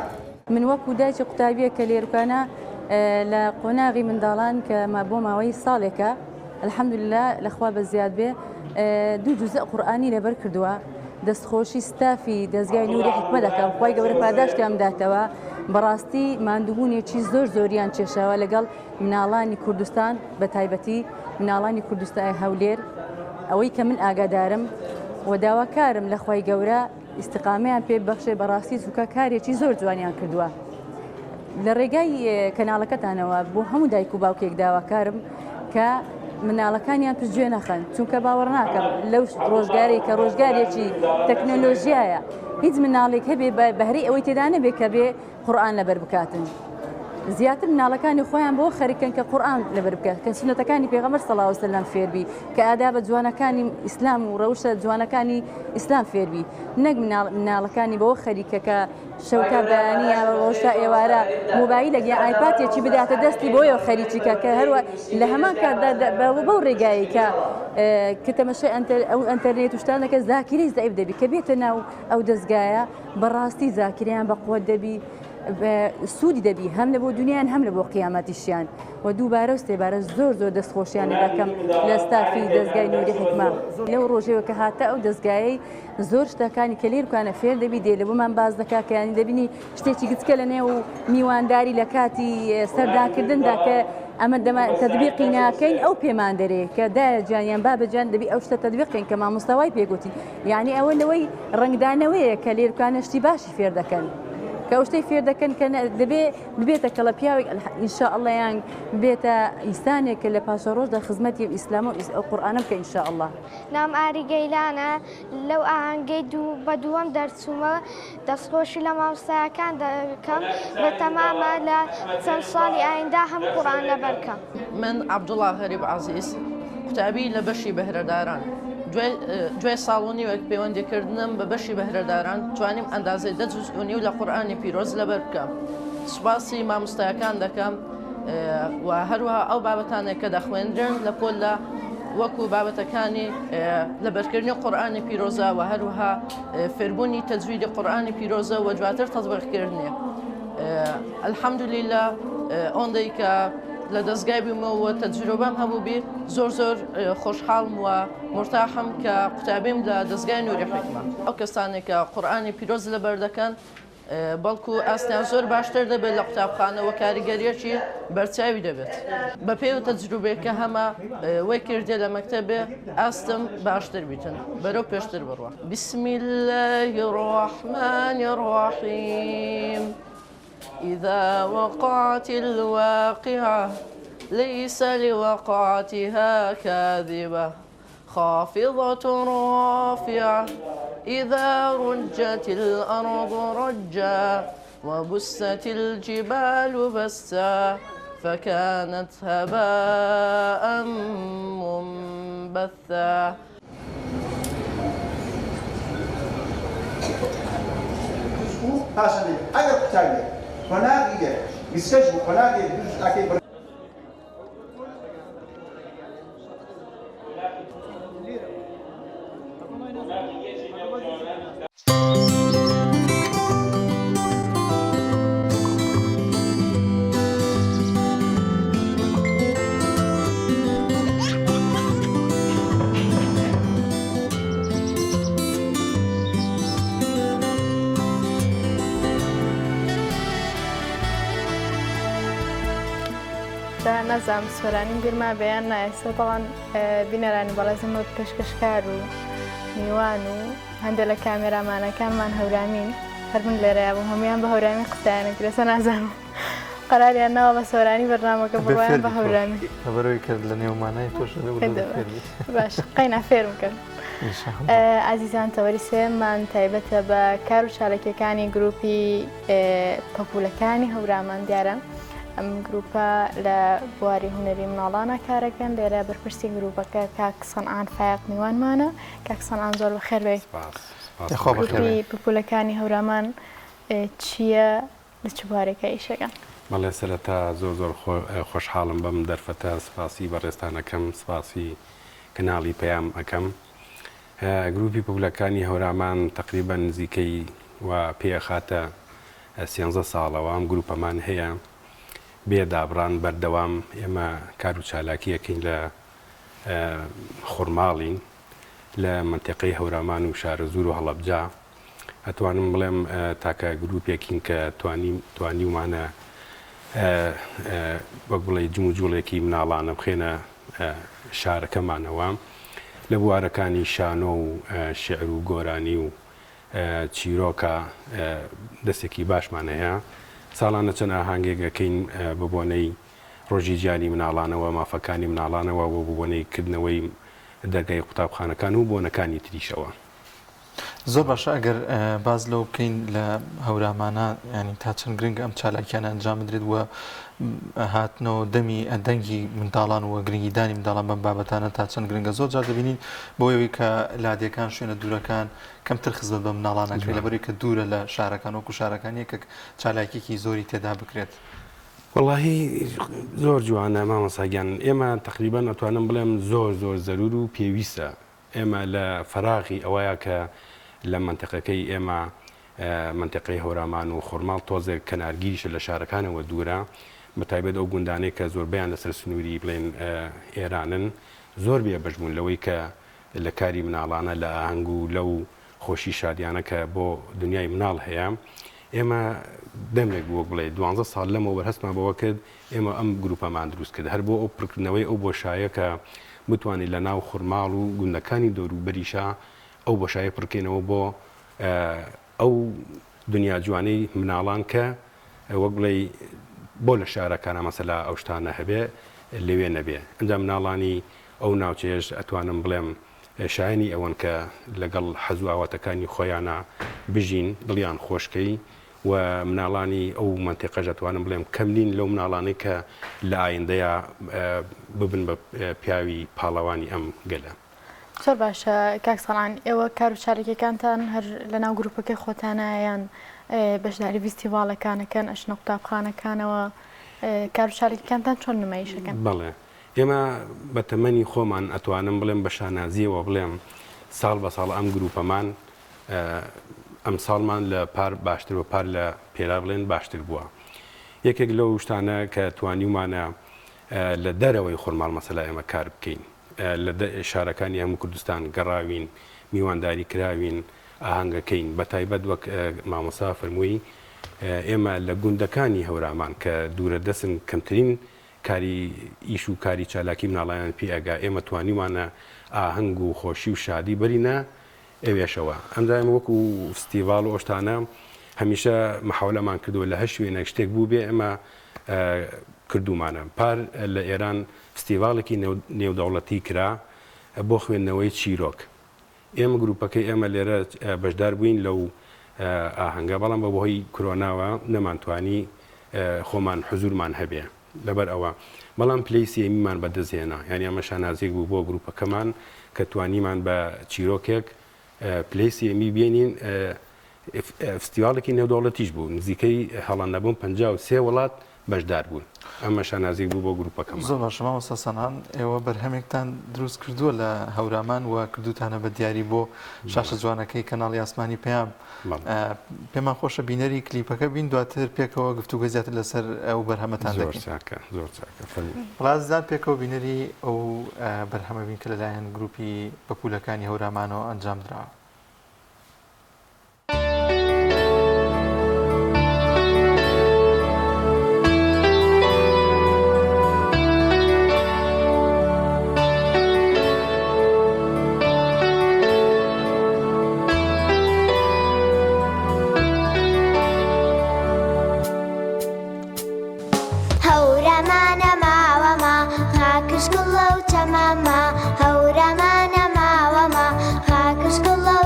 من وەکو دایکی قوتابیەک کە لێروکانە لە قۆناغی منداڵان کە بۆ ماوەی ساڵێکە الحمدللە لە خوا بەزیاد بێ دوو جوزء قورئانی لەبەر کردووە دەستخۆشی ستافی دەزگای نوری حیکمە دەکەم خوای گەورە پاداشتیان بداتەوە بەڕاستی ماندووبوونێکی زۆر زۆریان کێشاوە لەگەڵ مناڵانی کوردستان بە تایبەتی مناڵانی کوردستان هەولێر ئەوەی کە من ئاگادارم و داواکارم لە خوای گەورە ئیستقامەیان پێ ببەخشێ بەڕاستی چونکە کارێکی زۆر جوانیان کردووە لە ڕێگای کەناڵەکەتانەوە بۆ هەموو دایک و باوکێک داواکارم کە مناڵەکانیان پشتگوێ نەخەن چونکە باوەڕ ناکەم لەو ڕۆژگارێک کە ڕۆژگارێکی تەکنەلۆژیایە هیچ مناڵێک هەبێ بەهرەی ئەوەی تێدا نەبێ کە بێ قورئان لەبەر بکاتن زیاتر مناڵەکانی خۆیان بۆ خەریکن کە قورئان لەبەر بکە کە سونەتەکانی پێغەمبەر صلی الله علیه وسلم فێربی کە ئادابە جوانەکانی ئیسلام و ڕەوشە جوانەکانی ئیسلام فێربی نەک مناڵەکانی بەوە خەریکە کە شەو تا بەیانی یا ڕۆژ تا ئێوارە مۆبایلێک یا ئایپاتێکی بداتە دەستی بۆیەوە خەریکی کە کە هەروە لە هەمان کاتدا بەو ڕێگایەی کە کە تەمەشای ئەو ئەنتەرنێت و شتان دەکە زاکیرەی زەعیف دەبی کە بێتە ناو ئەو دەزگایە بەڕاستی زاکیرەیان بە قوت دەبی. سوودی دەبی هەم لە بۆ دنیان هەم لە بۆ قیامەتیشیان و دووبارە و سێبارە زۆر زۆر دەستخۆشیان لێ دەکەم لە ستافی دەزگای نوری حیکمە لەو ڕۆژەوە کە هاتە ئەو دەزگایەی زۆر شتەکانی کە لێرکانە فێر دەبی دێ لە بۆمان باس دەکا کە یانی دەبینی شتێکی گچکە لە نێو میوانداری لە کاتی سەردانکردندا کە ئەمە دەما تەدبیقی ناکەین ئەو پێمان دەرێ کە دایە جان یان بابە جان دەبی ئەو شتە تەدبیقین کە مامۆستا وای پێگوتین یعنی ئەوە لەوەی ڕەنگدانەوەیە کە لێرکانە شتی باشی فێر دەکەن کە ئەو شتەی فێر دەکەن کە دەبێ ببێتە کەڵە پیاوێک ان شاء اللە یان ببێتە ئینسانێک کە لە پاشەڕۆژدا خزمەتی ئیسلام و ئەو قورئانە بکە ان شاء اللە. ناوم ئاری گەیلانە لەو ئاهەنگەی دوو بە دووەم دەرچوومە دەستخۆشی لە مامۆستایەکان دەکەم بەتەمامە لە چەند ساڵی ئایندە هەموو قورئان لەبەر کەم. من عەبدوڵا غەریب عەزیز قوتابی لە بەشی بەهرەداران دوای ساڵ و نیوێک پەیوەندی کردنم بە بەشی بەهرەداران توانیم ئەندازەی دە جوزء و نیو لە قورئانی پیرۆز لەبەر بکەم سوپاسی مامۆستایەکان دەکەم و هەروەها ئەو بابەتانێک کە دەخوێندرێن لە پۆلدا وەکو بابەتەکانی لەبەرکردنی قورئانی پیرۆزە و هەروەها فێربوونی تەجویدی قورئانی پیرۆزە و دواتر تەطبیقکردنی الحمدللە ئەوەندەی کە لە دەستگای بوومەوە تەجروبەم هەبوو بی زۆر زۆر خۆشحاڵم و مرتاحم کە قوتابیم لە دەستگای نوری حیکمە ئەو کەسانێک کە قورئانی پیرۆز لەبەر دەکەن بەڵکو ئاستیان زۆر باشتر دەبێت لە قوتابخانە وە کاریگەریەکی بەرچاوی دەبێت بەپێی و تەجروبەیە کە هەمە وەی کردێ لە مەکتەبێ ئاستم باشتر بیتن بەرەو پێشتر بڕوا. بسم اللە الرحمن الرحیم اذا وقعت الواقعە ليس لوقعتها كاذبة خافضة رافعة إذا رجت الأرض رجا وبست الجبال بسا فكانت هباء منبثا. پاشان دەیگوت ئەگەر قوتابیەک قۆناغی یەک 26 بوو قۆناغی یەک دوو جوزئەکەی بڕی. جا نازانم سۆرانیم بیر مابێ یان نا ئێستا بەڵام بینەرانی بەڕێزم وەک پێشکەشکار و میوان و هەندێک لە کامێرامانەکانمان هەورامین هەر من لێرەیا بووم هەموویان بە هەورامی قسەیان کرد ئێستا نازانم قەراریان ناوە بە سۆرانی بەرنامەکە بڕوایان بە هەورامی لەبەرەوەی کرد لە نێومانای تۆش باش قەینا فێرم کرد ئازیزان تەوەری سێمان تایبەتە بە کار و چاالکیەکانی گروپی پەپولەکانی هەورامان دیارە ئەم گروپە لە بواری هونەری مناڵانە کارەکەن لێرە بەرپرسی گروپەکە کاک سەنعان فایەق میوانمانە کاک سەنعان زۆر بەخێر بێی. یاخوا بەخێر بێی. گروپی پەپولەکانی هەورامان چییە لە چ بوارێکا ئیشەکەن؟ بەڵێ سەرەتا زۆر زۆر خۆشحاڵم بەم دەرفەتە سپاسی بەڕێزتان ئەکەم سپاسی کەناڵی پەیام ئەکەم گروپی پەپولەکانی هەورامان تەقریبەن نزیکەی و پێ ئەخاتە سێنزە ساڵەوە ئەم گروپەمان هەیە بێ دابڕان بەردەوام ئێمە کار و چالاکی ئەکەین لە خورماڵین لە مەنتیقەی هەورامان و شارەزوور و هەڵەبجە ئەتوانم بڵێم تاکە گروپێکین کە توانیم توانیومانە وەک بڵێ جموجوڵێکی مناڵانە بخێنە شارەکەمانەوە لە بوارەکانی شانۆ و شعر و گۆرانی و چیرۆکە دەستێکی باشمان هەیە ساڵانە چەند ئاهانگێک ئەکەین بە بۆنەی ڕۆژی جیهانی مناڵانەوە، مافەکانی مناڵانەوە و بە بۆنەی کردنەوەی دەرگای قوتابخانەکان و بۆنەکانی تریشەوە. زۆر باشە ئەگەر باس لەوە بکەین لە هەورامانە یانی تا چەند گرنگە ئەم چالاکیانە ئەنجام بدرێت و هاتنەوە دەمی دەنگی منداڵان و گرنگیدانی منداڵان بەم بابەتانە تا چەند گرنگە زۆر جار دەبینین بۆ ئەوەی کە لادێکان شوێنە دوورەکان کەمتر خزمەت بە مناڵان ئەکرێت لەبەرئەوەی کە دوورە لە شارەکان وەکو شارەکان یەکێک چالاکیەکی زۆری تێدا بکرێت. وەڵاهی زۆر جوانە مامۆستا گیان ئێمە تەقریبەن ئەتوانم بڵێم زۆر زۆر زەرور و پێویستە ئێمە لە فەراغی ئەوەیا کە لە مەنتقەکەی ئێمە. مەنتیقەی هەورامان و خورماڵ تۆزێک کەنارگیریشە لە شارەکانەوە دوورە بە تایبەت ئەو گوندانەی کە زۆربەیان لەسەر سنووری بڵێن ئێرانن زۆر بێبەش بوون لەوەی کە لە کاری مناڵانە لە ئاهەنگ و لەو خۆشی شادیانە کە بۆ دنیای مناڵ هەیە ئێمە دەمێک بوو وەک بڵێ دوانزە ساڵ لەمەوبەر هەستمان بەوە کرد ئێمە ئەم گروپەمان دروست کرد هەر بۆ ئەو پڕکردنەوەی ئەو بۆشایە کە بتوانین لە ناو خورماڵ و گوندەکانی دەوروبەریشا ئەو بۆشایە پڕکەینەوە بۆ ئەو دنیا جوانەی مناڵان کە وەک بڵێی بۆ لە شارەکانا مەسەلا ئەو شتانە هەبێ لەوێ نەبێ ئەنجا مناڵانی ئەو ناوچەیەش ئەتوانم بڵێم شایەنی ئەوەن کە لەگەڵ حەز و ئاواتەکانی خۆیانا بژین دڵیان خۆش کەی و مناڵانی ئەو مەنتیقەش ئەتوانم بڵێم کەم نین لەو مناڵانەی کە لە ئایندەیا ببن بە پیاوی پاڵەوانی ئەم گەلە. زۆر باشە کاک سەڵان ئێوە کار و چاالکیەکانتان هەر لەناو گروپەکەی خۆتانە یان بەشداری ڤیستیڤاڵەکانەکەن ئەچنە قوتابخانەکانەوە کار و چاالکیەکانتان چۆن نمایشەکەن؟ بەڵێ ئێمە بە تەمەنی خۆمان ئەتوانم بڵێم بە شانازیەوە بڵێم ساڵ بە ساڵ ئەم گروپەمان ئەمساڵمان لە پار باشتر و پار لە پێرار بڵێن باشتر بووە یەکێک لەو شتانە کە توانیومانە لە دەرەوەی خورماڵ مەسەلا ئێمە کار بکەین لە شارەکانی هەموو کوردستان گەڕاوین، میوانداری کراوین، ئاهەنگەکەین، بەتایبەت وەک مامۆستا فەرمووی ئێمە لە گوندەکانی هەورامان کە دوورە دەستن کەمترین کاری ئیش و کاری چالاکی مناڵانیان پێ ئەگا ئێمە توانیومانە ئاهەنگ و خۆشی و شادی بەرینە ئەوێشەوە. ئەمجا ئێمە وەکو فستیڤاڵ و ئەو شتانە هەمیشە محاولەمان کردووە لە هەر شوێنێک شتێک بووبێ ئێمە کردوومانە. پار لە ئێران فستیڤاڵێکی نێودەوڵەتی کرا بۆ خوێندنەوەی چیرۆک. ئێمە گروپەکەی ئێمە لێرە بەشدار بووین لەو ئاهەنگە، بەڵام بە بەهۆی کرۆناوە نەمانتوانی خۆمان حزوورمان هەبێ لەبەر ئەوە بەڵام پلەی سێیەمیمان بەدەست هێنا. یانی ئەمە شانازییەک بوو بۆ گروپەکەمان کە توانیمان بە چیرۆکێک پلەی سێیەمی بێنین. فستیڤاڵێکی نێودەوڵەتیش بوو، نزیکەی هەڵە نەبووم 53 وڵات بەشدار بوون، ئەمە شانازییەک بوو بۆ گروپەکەمان. زۆر باشە مامۆستا سەنعان، ئێوە بەرهەمێکتان دروست کردووە لە هەورامان و کردووتانە بە دیاری بۆ شاشە جوانەکەی کەناڵی ئاسمانی پەیام. پێمان خۆشە بینەری کلیپەکە بین، دواتر پێکەوە گفتوگۆی زیاتر لەسەر ئەو بەرهەمەتان دەکەین. زۆر چاکە، زۆر چاکە، فەرموو. بەڵێ ئازیزان پێکەوە بینەری ئەو بەرهەمە بین کە لەلایەن گروپی پەپوولەکانی هەورامانەوە ئەنجام دراوە. هەورامانە ماوەمە خاکش گوڵە و چەمەمە هەورامانە ماوەمە خاکش گوڵە و.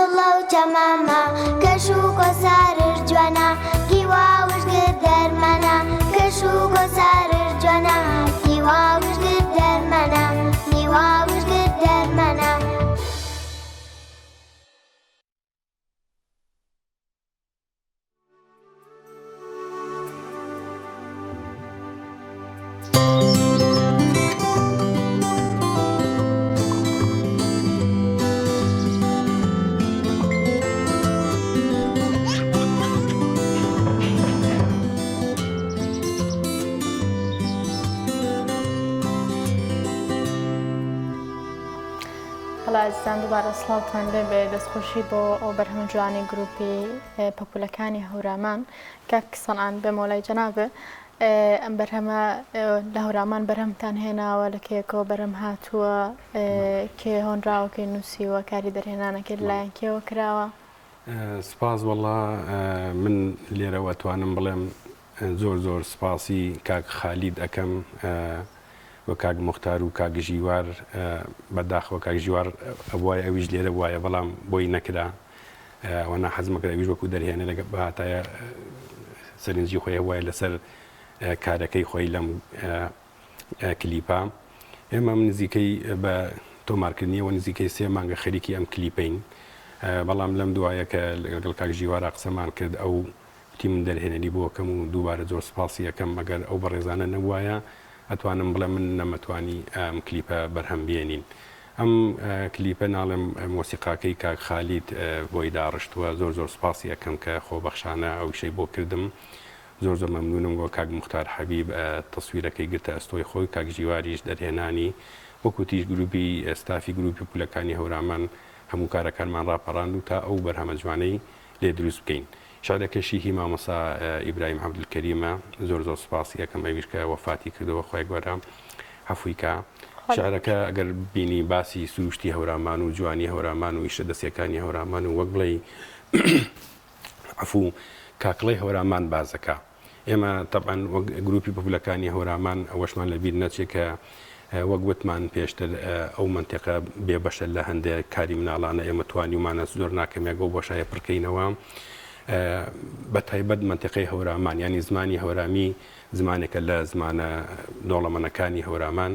گوڵە و چەمامە کەش و کۆسارش جوانە هیوا وشگر دەرمانە کەش و کۆسارش جوانە هیوا وشگر دەرمانە هیوا وشگر دەرمانە. بەڵێ ئازیزان دووبارە سڵاوتان لێبێ دەستخۆشی بۆ ئەو بەرهەمە جوانەی گروپی پەپولەکانی هەورامان کاک سەنعان بێمەوە لای جەنابێ ئەم بەرهەمە لە هەورامان بەرهەمتان هێناوە لە کێکەوە بەرهەم هاتووە کێ هۆنراوەکەی نووسیوە کاری دەرهێنانەکەی لەلایەن کێوە کراوە؟ سپاس وەڵا من لێرەوە ئەتوانم بڵێم زۆر زۆر سپاسی کاک خالید ئەکەم و کاک موختار و کاک ژیوار بەداخەوە کاک ژیوار ئەبوایە ئەویش لێرە بوایە بەڵام بۆی نەکرا وەنا حەزمەکرد ئەویش وەکو دەرهێنەرێک بهاتایە سەرنجی خۆی هەبوایە لەسەر کارەکەی خۆی لەم کلیپە ئێمە نزیکەی بە تۆمارکردنیەوە نزیکەی سێ مانگە خەریکی ئەم کلیپەین بەڵام لەم دوایە کە لەگەڵ کاک ژیوارا قسەمان کرد ئەو وتی من دەرهێنەری بۆ ئەکەم و دووبارە زۆر سپاسی ئەکەم ئەگەر ئەو بەڕێزانە نەبوایە ئەتوانم بڵێم من نەمەتوانی ئەم کلیپە بەرهەم بێنین ئەم کلیپە ناڵێم مۆسیقاکەی کاک خالید بۆی داڕشتووە زۆر زۆر سپاسی ئەکەم کە خۆبەخشانە ئەو ئیشەی بۆ کردم زۆر زۆر مەمنونم وە کاک موختار حەبیب تەسویرەکەی گرتە ئەستۆی خۆی کاک ژیواریش دەرهێنانی وەکو تیش گروپی ستافی گروپی پولەکانی هەورامان هەموو کارەکانمان ڕاپەڕاند و تا ئەو بەرهەمە جوانەی لێ دروست بکەین شعرەکەشی هی مامۆستا ئیبراهیم عەبدولکەریمە زۆر زۆر سوپاسی ئەکەم ئەویش کە وەفاتی کردەوە خوای گەورە عەفوی کا شعرەکە ئەگەر بینی باسی سروشتی هەورامان و جوانی هەورامان و ئیشە دەستیەکانی هەورامان و وەک بڵێی عەفوو کاکڵەی هەورامان بازەکە ئێمە تەبعەن وەک گروپی پۆپولەکانی هەورامان ئەوەشمان لە بیر نەچێ کە وەک وتمان پێشتر ئەو مەنتیقە بێ بەشە لە هەندێک کاری مناڵانە ئێمە توانیومانە زۆر ناکەمێک ئەو بۆشایە پڕکەینەوە بە تایبەت مەنتیقەی هەورامان یانی زمانی هەورامی زمانێکە لە زمانە دەوڵەمەنەکانی هەورامان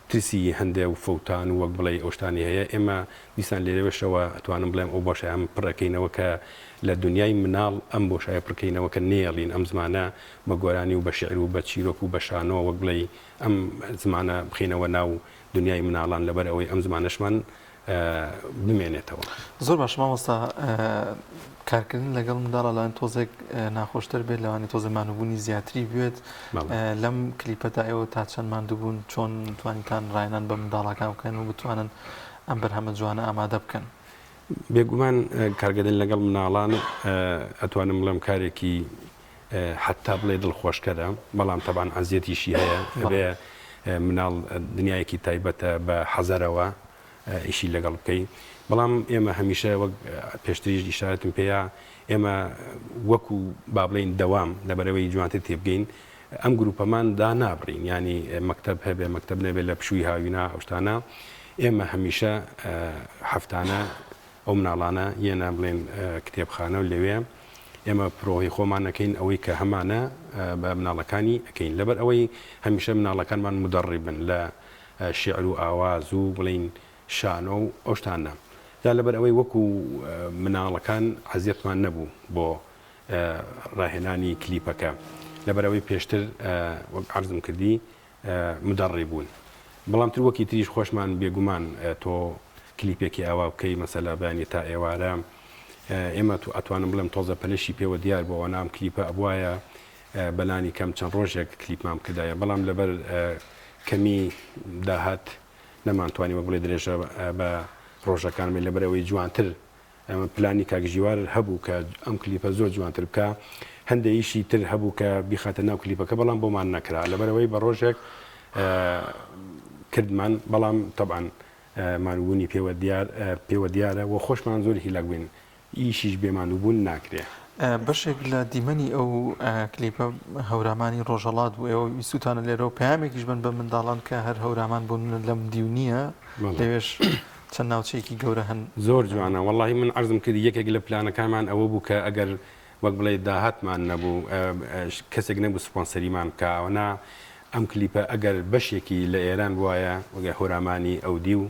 ترسی هەندێ و فەوتان و وەک بڵێی ئەو شتانەی هەیە، ئێمە دیسان لێرەوێشەوە ئەتوانم بڵێم ئەو بۆشایەم پڕ ئەکەینەوە کە لە دونیای مناڵ ئەم بۆشایە پڕ کەینەوە کە نەیەڵین ئەم زمانە بە گۆرانی و بە شیعر و بە چیرۆک و بە شانۆ وەک بڵێی ئەم زمانە بخەینەوە ناو دونیای مناڵان لەبەر ئەوەی ئەم زمانەشمان بمێنێتەوە. زۆر باشە مامۆستا کارکردن لەگەڵ منداڵا لەوان تۆزێک ناخۆشتر بێت لەوانی تۆزێ مانوبوونی زیاتری بوێت لەم کلیپەدا ئێوە تا چەند ماندووبوون چۆن توانیتان ڕاهێنان بە منداڵەکان بکەن و بتوانن ئەم بەرهەمە جوانە ئامادە بکەن؟ بێگومان کارکردن لەگەڵ مناڵان ئەتوانم بڵێم کارێکی حەتا بڵێ دڵخۆشکەرە بەڵام تەبعەن ئەزیەتیشی هەیە ئەبێ مناڵ دنیایەکی تایبەتە بە حەزەرەوە ئیشی لەگەڵ بکەی بەڵام ئێمە هەمیشە وەک پێشتریش ئیشارەتم پێیا ئێمە وەکو با بڵێین دەوام لەبەرەوەی جوانتر تێبگەین ئەم گروپەمان دا نابڕین ینی مەکتەب هەبێ مەکتەب نەبێ لە پشووی هاوینا ئەو شتانە ئێمە هەمیشە هەفتانە ئەو مناڵانە یەنە بڵێن کتێبخانە و لەوێ ئێمە پرۆڤەی خۆمان ئەکەین ئەوەی کە هەمانە بە مناڵەکانی ئەکەین لەبەر ئەوەی هەمیشە مناڵەکانمان مدەڕیبن لە شیعر و ئاواز و بڵێین شانۆ و ئەو شتانە جا لەبەر ئەوەی وەکو مناڵەکان عەزیەتمان نەبوو بۆ ڕاهێنانی کلیپەکە لەبەر ئەوەی پێشتر وەک عەرزم کردی مدەڕی بوون بەڵام تر وەکی تریش خۆشمان بێگومان تۆ کلیپێکی ئاوا بکەی مەسەلە بەیانی تا ئێوارە ئێمە تو ئەتوانم بڵێم تۆزە پەلەشی پێوە دیار بوو ئەوەنە ئەم کلیپە ئەبوایە بەلانی کەم چەند ڕۆژێک کلیپمان بکردایە بەڵام لەبەر کەمی داهات نەمانتوانی وەک بڵێ درێژە بە ڕۆژەکان بێ لەبەر ئەوەی جوانتر ئەمە پلانی کاک ژیوار هەبوو کە ئەم کلیپە زۆر جوانتر بکا هەندێ ئیشی تر هەبوو کە بیخاتە ناو کلیپەکە بەڵام بۆمان نەکرا لەبەرئەوەی بە ڕۆژێک کردمان بەڵام تەبعەن مانوبوونی پێوە دیار پێوە دیارە و خۆشمان زۆر هیلاک بووین ئیشیش بێ مانوبوون ناکرێ. بەشێک لە دیمەنی ئەو کلیپە هەورامانی ڕۆژهەڵات بوو ئێوە ویستوتانە لێرەوە پەیامێکیش بن بە منداڵان کە هەر هەورامان بۆ نمونە لەم دیو نییە لەوێش. چەند ناوچەیەکی گەورە هەن. زۆر جوانە وەڵاهی من عەرزم کرد یەکێک لە پلانەکانمان ئەوە بوو کە ئەگەر وەک بڵێی داهاتمان نەبوو کەسێک نەبوو سپۆنسەریمان بکا ئەوەنا ئەم کلیپە ئەگەر بەشێکی لە ئێران بوایە وەک هۆرامانی ئەودیو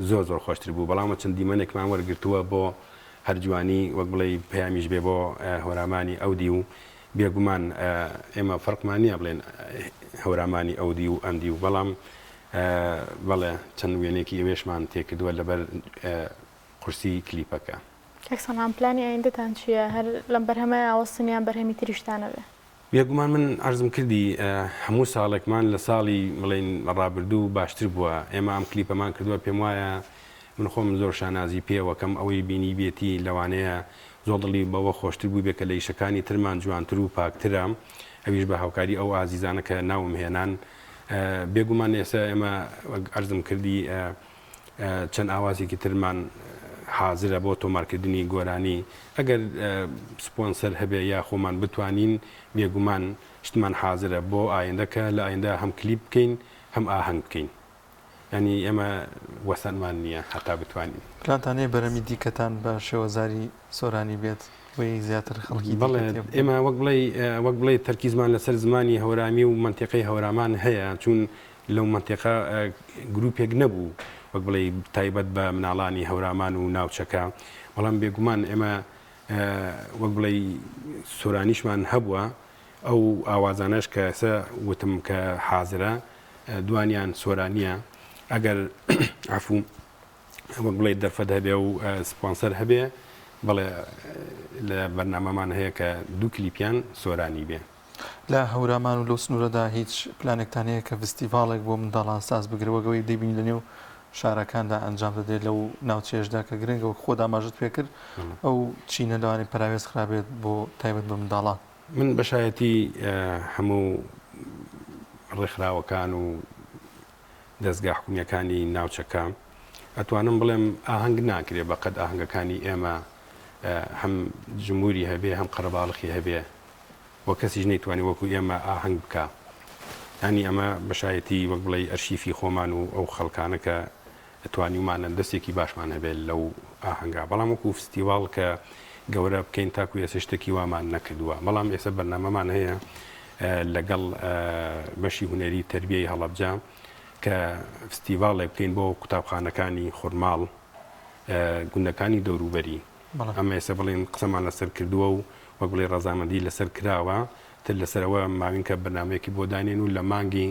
زۆر زۆر خۆشتر بوو بەڵام چەند دیمەنێکمان وەرگرتووە بۆ هەر جوانی وەک بڵێی پەیامیش بێ بۆ هۆرامانی ئەودیو بێگومان ئێمە فەرقمان نییە بڵێن هەورامانی ئەودیو و ئەمدیو بەڵام بەڵێ چەند وێنەیەکی ئەوێشمان تێکردووە لەبەر قورسی کلیپەکە. کاک سەنعان پلانی ئایندەتان چییە؟ هەر لەم بەرهەمە ئاوەستن یان بەرهەمی تریشتان ئەبێ؟ بێگومان من عەرزم کردی هەموو ساڵێکمان لە ساڵی بڵێین ڕابردوو باشتر بووە، ئێمە ئەم کلیپەمان کردووە پێم وایە من خۆم زۆر شانازی پێوەکەم ئەوەی بینیبێتی لەوانەیە زۆر دڵی بەوە خۆشتر بووبێ کە لە ئیشەکانی ترمان جوانتر و پاکترە ئەویش بە هاوکاری ئەو ئازیزانە کە ناوم هێنان بێگومان ئێستا ئێمە وەک عەرزم کردی چەند ئاوازێکی ترمان حازرە بۆ تۆمارکردنی گۆرانی ئەگەر سپۆنسەر هەبێ یا خۆمان بتوانین بێگومان شتمان حازرە بۆ ئایندە کە لە ئایندە هەم کلیپ بکەین هەم ئاهەنگ بکەین یانی ئێمە وەسەنمان نییە هەتا بتوانین. پلانتان هەیە بەرهەمی دیکەتان بە شێوەزاری سۆرانی بێت بۆیە زیاتر خەڵکی دیکە بەڵێ تێبگەن؟ ئێمە وەک بڵێی وەک بڵێی تەرکیزمان لەسەر زمانی هەورامی و مەنتیقەی هەورامان هەیە چوون لەو مەنتیقە گرووپێک نەبوو وەک بڵێی تایبەت بە مناڵانی هەورامان و ناوچەکە بەڵام بێگومان ئێمە وەک بڵێی سۆرانیشمان هەبووە ئەو ئاوازانەش کە ئێستا وتم کە حازرە دوانیان سۆرانییە ئەگەر عەفوو وەک بڵێ دەرفەت هەبێ و سپۆنسەر هەبێ بەڵێ لە بەرنامەمان هەیە کە دوو کلیپیان سۆرانی بێ. لە هەورامان و لەو سنوورەدا هیچ پلانێکتان هەیە کە ڤستیڤاڵێک بۆ منداڵان ساز بکرێت وەک ئەوەی دەیبینین لە نێو شارەکاندا ئەنجام دەدرێت لەو ناوچەیەشدا کە گرنگە وەک خۆت ئاماژەت پێکرد ئەو چینە لەوانەیە پەراوێز خرابێت بۆ تایبەت بە منداڵان؟ من بە شایەتی هەموو ڕێکخراوەکان و دەزگا حکومییەکانی ناوچەکە ئەتوانم بڵێم ئاهەنگ ناکرێ بە قەد ئاهەنگەکانی ئێمە هەم جموری هەبێ هەم قەرەباڵخی هەبێ و کەسیش نەیتوانی وەکو ئێمە ئاهەنگ بکا یانی ئەمە بە شایەتی وەک بڵێی ئەرشیفی خۆمان و ئەو خەڵکانە کە توانیومانە دەستێکی باشمان هەبێت لەو ئاهەنگە بەڵام وەکو فستیواڵ کە گەورە بکەین تاکو ئێستا شتێکی وامان نەکردووە بەڵام ئێستا بەرنامەمان هەیە لەگەڵ بەشی هونەری تەربیەی هەڵەبجە کە فستیڤاڵێک بکەین بۆ قوتابخانەکانی خورماڵ گوندەکانی دەوروبەری ئەمە ئێستا بڵێن قسەمان لەسەر کردووە و وەک بڵێ ڕەزامەندی لەسەر کراوە تر لەسەرەوە ماوین کە بەرنمەیەکی بۆ دانێن و لە مانگی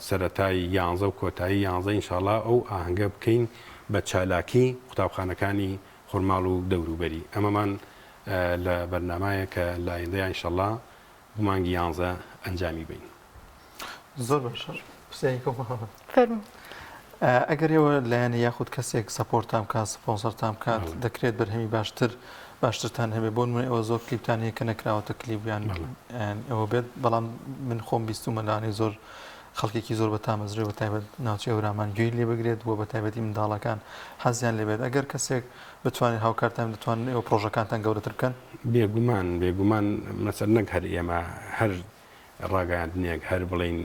سەرەتای یانزە و کۆتایی یانزە ئینشاڵا ئەو ئاهەنگە بکەین بە چالاکی قوتابخانەکانی خورماڵ و دەوروبەری ئەمەمان لە بەرنامایە کە لە ئایندەیا ئینشەڵا بۆ مانگی یانزە ئەنجامی بەین. زۆر باشە پرسیارێکم هەیە. فەرموو. ئەگەر ئێوە لایەنە یاخود کەسێک support تان بکات سپۆنسەرتان بکات دەکرێت بەرهەمی باشتر باشترتان هەبێ بۆ نمونە ئێوە زۆر کلیپتان هەیە کە نەکراوەتە کلیپ یان ئەوە بێت بەڵام من خۆم بیستومە لەوانەیە زۆر خەڵکێکی زۆر بە تامەزرۆی بە تایبەت ناوچەی هەورامان گوێی لێ بگرێت و بە تایبەتی منداڵەکان حەزیان لێ بێت ئەگەر کەسێک بتوانێت هاوکارتان دەتوانن ئێوە پڕۆژەکانتان گەورەتر بکەن؟ بێگومان بێگومان مەسەل نەک هەر ئێمە هەر ڕاگەیاندنێک هەر بڵێین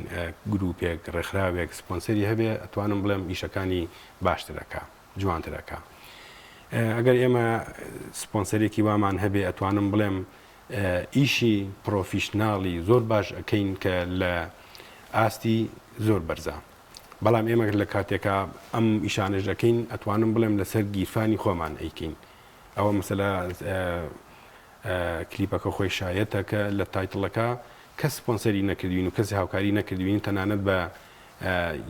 گروپێک ڕێکخراوێک سپۆنسەری هەبێ ئەتوانم بڵێم ئیشەکانی باشتر ئەکا جوانتر ئەکا ئەگەر ئێمە سپۆنسەرێکی وامان هەبێ ئەتوانم بڵێم ئیشی پرۆفیشناڵی زۆر باش ئەکەین کە لە ئاستی زۆر بەرزە بەڵام ئێمە لە کاتێکا ئەم ئیشانەش ئەکەین ئەتوانم بڵێم لەسەر گیرفانی خۆمان ئەیکەین ئەوە مەسەلە کلیپەکە خۆی شایەتە کە لە title ەکە کەس سپۆنسەری نەکردوین و کەسی هاوکاری نەکردوین تەنانەت بە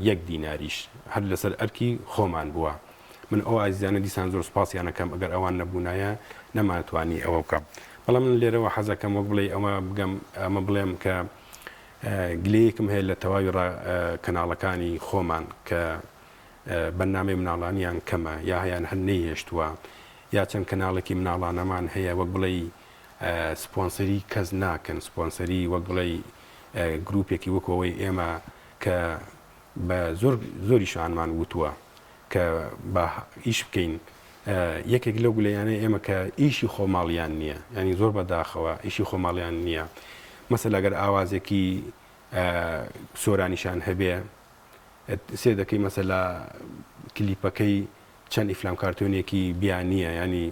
یەک دیناریش هەر لەسەر ئەرکی خۆمان بووە من ئەو ئازیزانە دیسان زۆر سوپاسیان ئەکەم ئەگەر ئەوان نەبوونایە نەمانتوانی ئەوە بکەم بەڵام من لێرەوە حەزەکەم وەک بڵێ ئەمە بگەم ئەمە بڵێم کە گلەیەکم هەیە لە تەواوی کەناڵەکانی خۆمان کە بەرنامەی مناڵانیان کەمە یا هەیان هەر نەیهێشتووە یا چەند کەناڵێکی مناڵانەمان هەیە وەک بڵێی سپۆنسەری کەس ناکەن سپۆنسەری وەک بڵێی گروپێکی وەکو ئەوەی ئێمە کە بە زۆر زۆریشانمان وتووە کە با ئیش بکەین یەکێک لەو گلەیانەی ئێمە کە ئیشی خۆماڵیان نییە ینی زۆر بەداخەوە ئیشی خۆماڵیان نییە مەسەل ئەگەر ئاوازێکی سۆرانیشان هەبێ سێ دەکەی مەسەلا کلیپەکەی. چەند ئیفلام کارتۆنێکی بیانییە یانی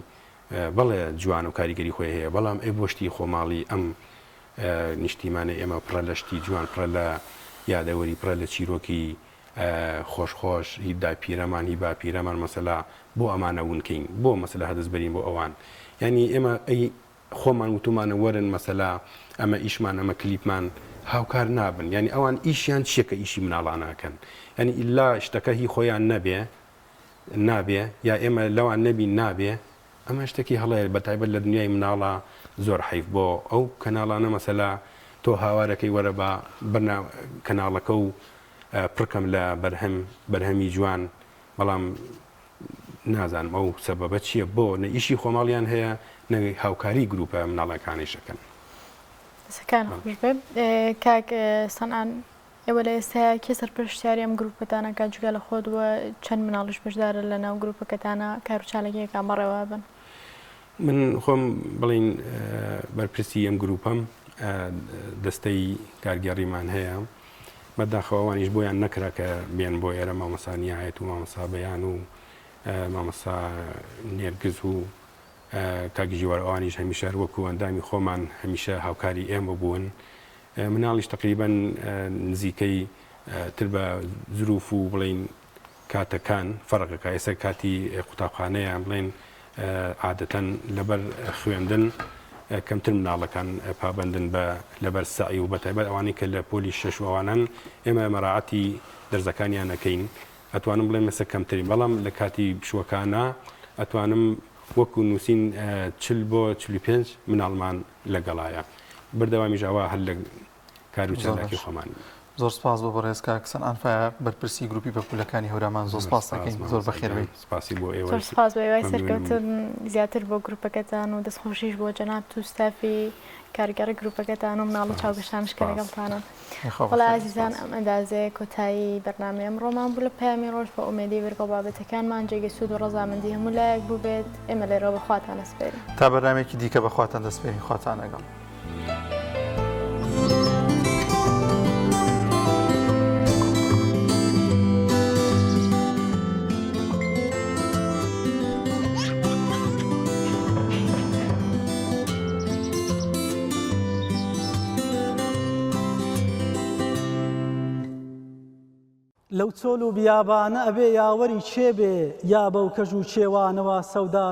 بەڵێ جوان و کاریگەری خۆی هەیە بەڵام ئەی بۆ شتی خۆماڵی ئەم نیشتیمانەی ئێمە پڕە لە شتی جوان پڕە لە یادەوەری پڕە لە چیرۆکی خۆش خۆش هی داپیرەمان هی باپیرەمان مەسەلا بۆ ئەمانە ون کەین بۆ مەسەلا هەدەست بەرین بۆ ئەوان یانی ئێمە ئەی خۆمان وتومانە وەرن مەسەلا ئەمە ئیشمان ئەمە کلیپمان هاوکار نابن یانی ئەوان ئیشیان چیە کە ئیشی مناڵانە ئەکەن یانی ئیلا شتەکە هی خۆیان نەبێ نابێ یا ئێمە لەوان نەبین نابێ ئەمە شتێکی هەڵەیە بەتایبەت لە دنیای مناڵا زۆر حەیف بۆ ئەو کەناڵانە مەسەلا تۆ هاوارەکەی وەرە با بەرنا کەناڵەکە و پڕکەم لە بەرهەم بەرهەمی جوان بەڵام نازانم ئەو سەبەبە چییە بۆ نە ئیشی خۆماڵیان هەیە نە هاوکاری گروپە مناڵەکانیش ئەکەن. دەستەکان خۆش بێ کاک سەنعان ئێوە لە ئێستایا کێ سەرپەرشتیاری ئەم گروپەتان ئەکات جگە لە خۆت و چەند مناڵیش بەشدارە لە ناو گروپەکەتانا کار و چالاکیەکان بەڕێوە ئەبەن؟ من خۆم بڵین بەرپرسی ئەم گروپەم دەستەی کارگێڕیمان هەیە بەداخەوە ئەوانیش بۆیان نەکرا کە بێن بۆ ئێرە مامۆستا نیایەت و مامۆستا بەیان و مامۆستا نێرگز و کاک ژیوار ئەوانیش هەمیشە هەر وەکو ئەندامی خۆمان هەمیشە هاوکاری ئێمە بوون مناڵیش تقریبا نزیکەی تر بە زروف و بڵین کاتەکان فەرقەکە ئێستا کاتی قوتابخانەیە بڵێن عادەتەن لەبەر خوێندن کەمتر مناڵەکان پابەندن بە لەبەر سەعی و بەتایبەت ئەوانەی کە لە پۆلی شەش و ئەوانەن ئێمە مەراعەتی دەرزەکانیان ئەکەین ئەتوانم بڵێم ئێستا کەمترین بەڵام لە کاتی پشووەکانا ئەتوانم وەکو نووسین 40 بۆ 45 مناڵمان لەگەڵایە بەردەوامیش ئەوە هەر لە کار و چالاکی خۆمان. زۆر سپاس بۆ بەڕێز کاک سەنعان فایەق بەرپرسی گروپی پەپولەکانی هەورامان زۆر سپاس دەکەین زۆر بەخێر بێی. سپاسی بۆ ئێوەش. زۆر سپاس بە هیوای سەرکەوتن زیاتر بۆ گروپەکەتان و دەستخۆشیش بۆ جەنابت و ستافی کارگێڕی گروپەکەتان و مناڵ و چاوگەشانش کە لەگەڵتانن. وەڵا ئازیزان ئەم ئەندازەیە کۆتایی بەرنامەی ئەمڕۆمان بوو لە پەیامی ڕۆژ بە ئومێدی ورگە و بابەتەکانمان جێگەی سوود و ڕەزامەندی هەموو لایەک بووبێت ئێمە لێرەوە بە خواتان ئەسپێرین. تا بەرنامەیەکی دیکە بە خواتان دەسپێرین خواتان لەگەڵ. لەو چۆل و بیابانە ئەبێ یاوەری کێ بێ یا بەو کەژ و کێوانەوە سەودا.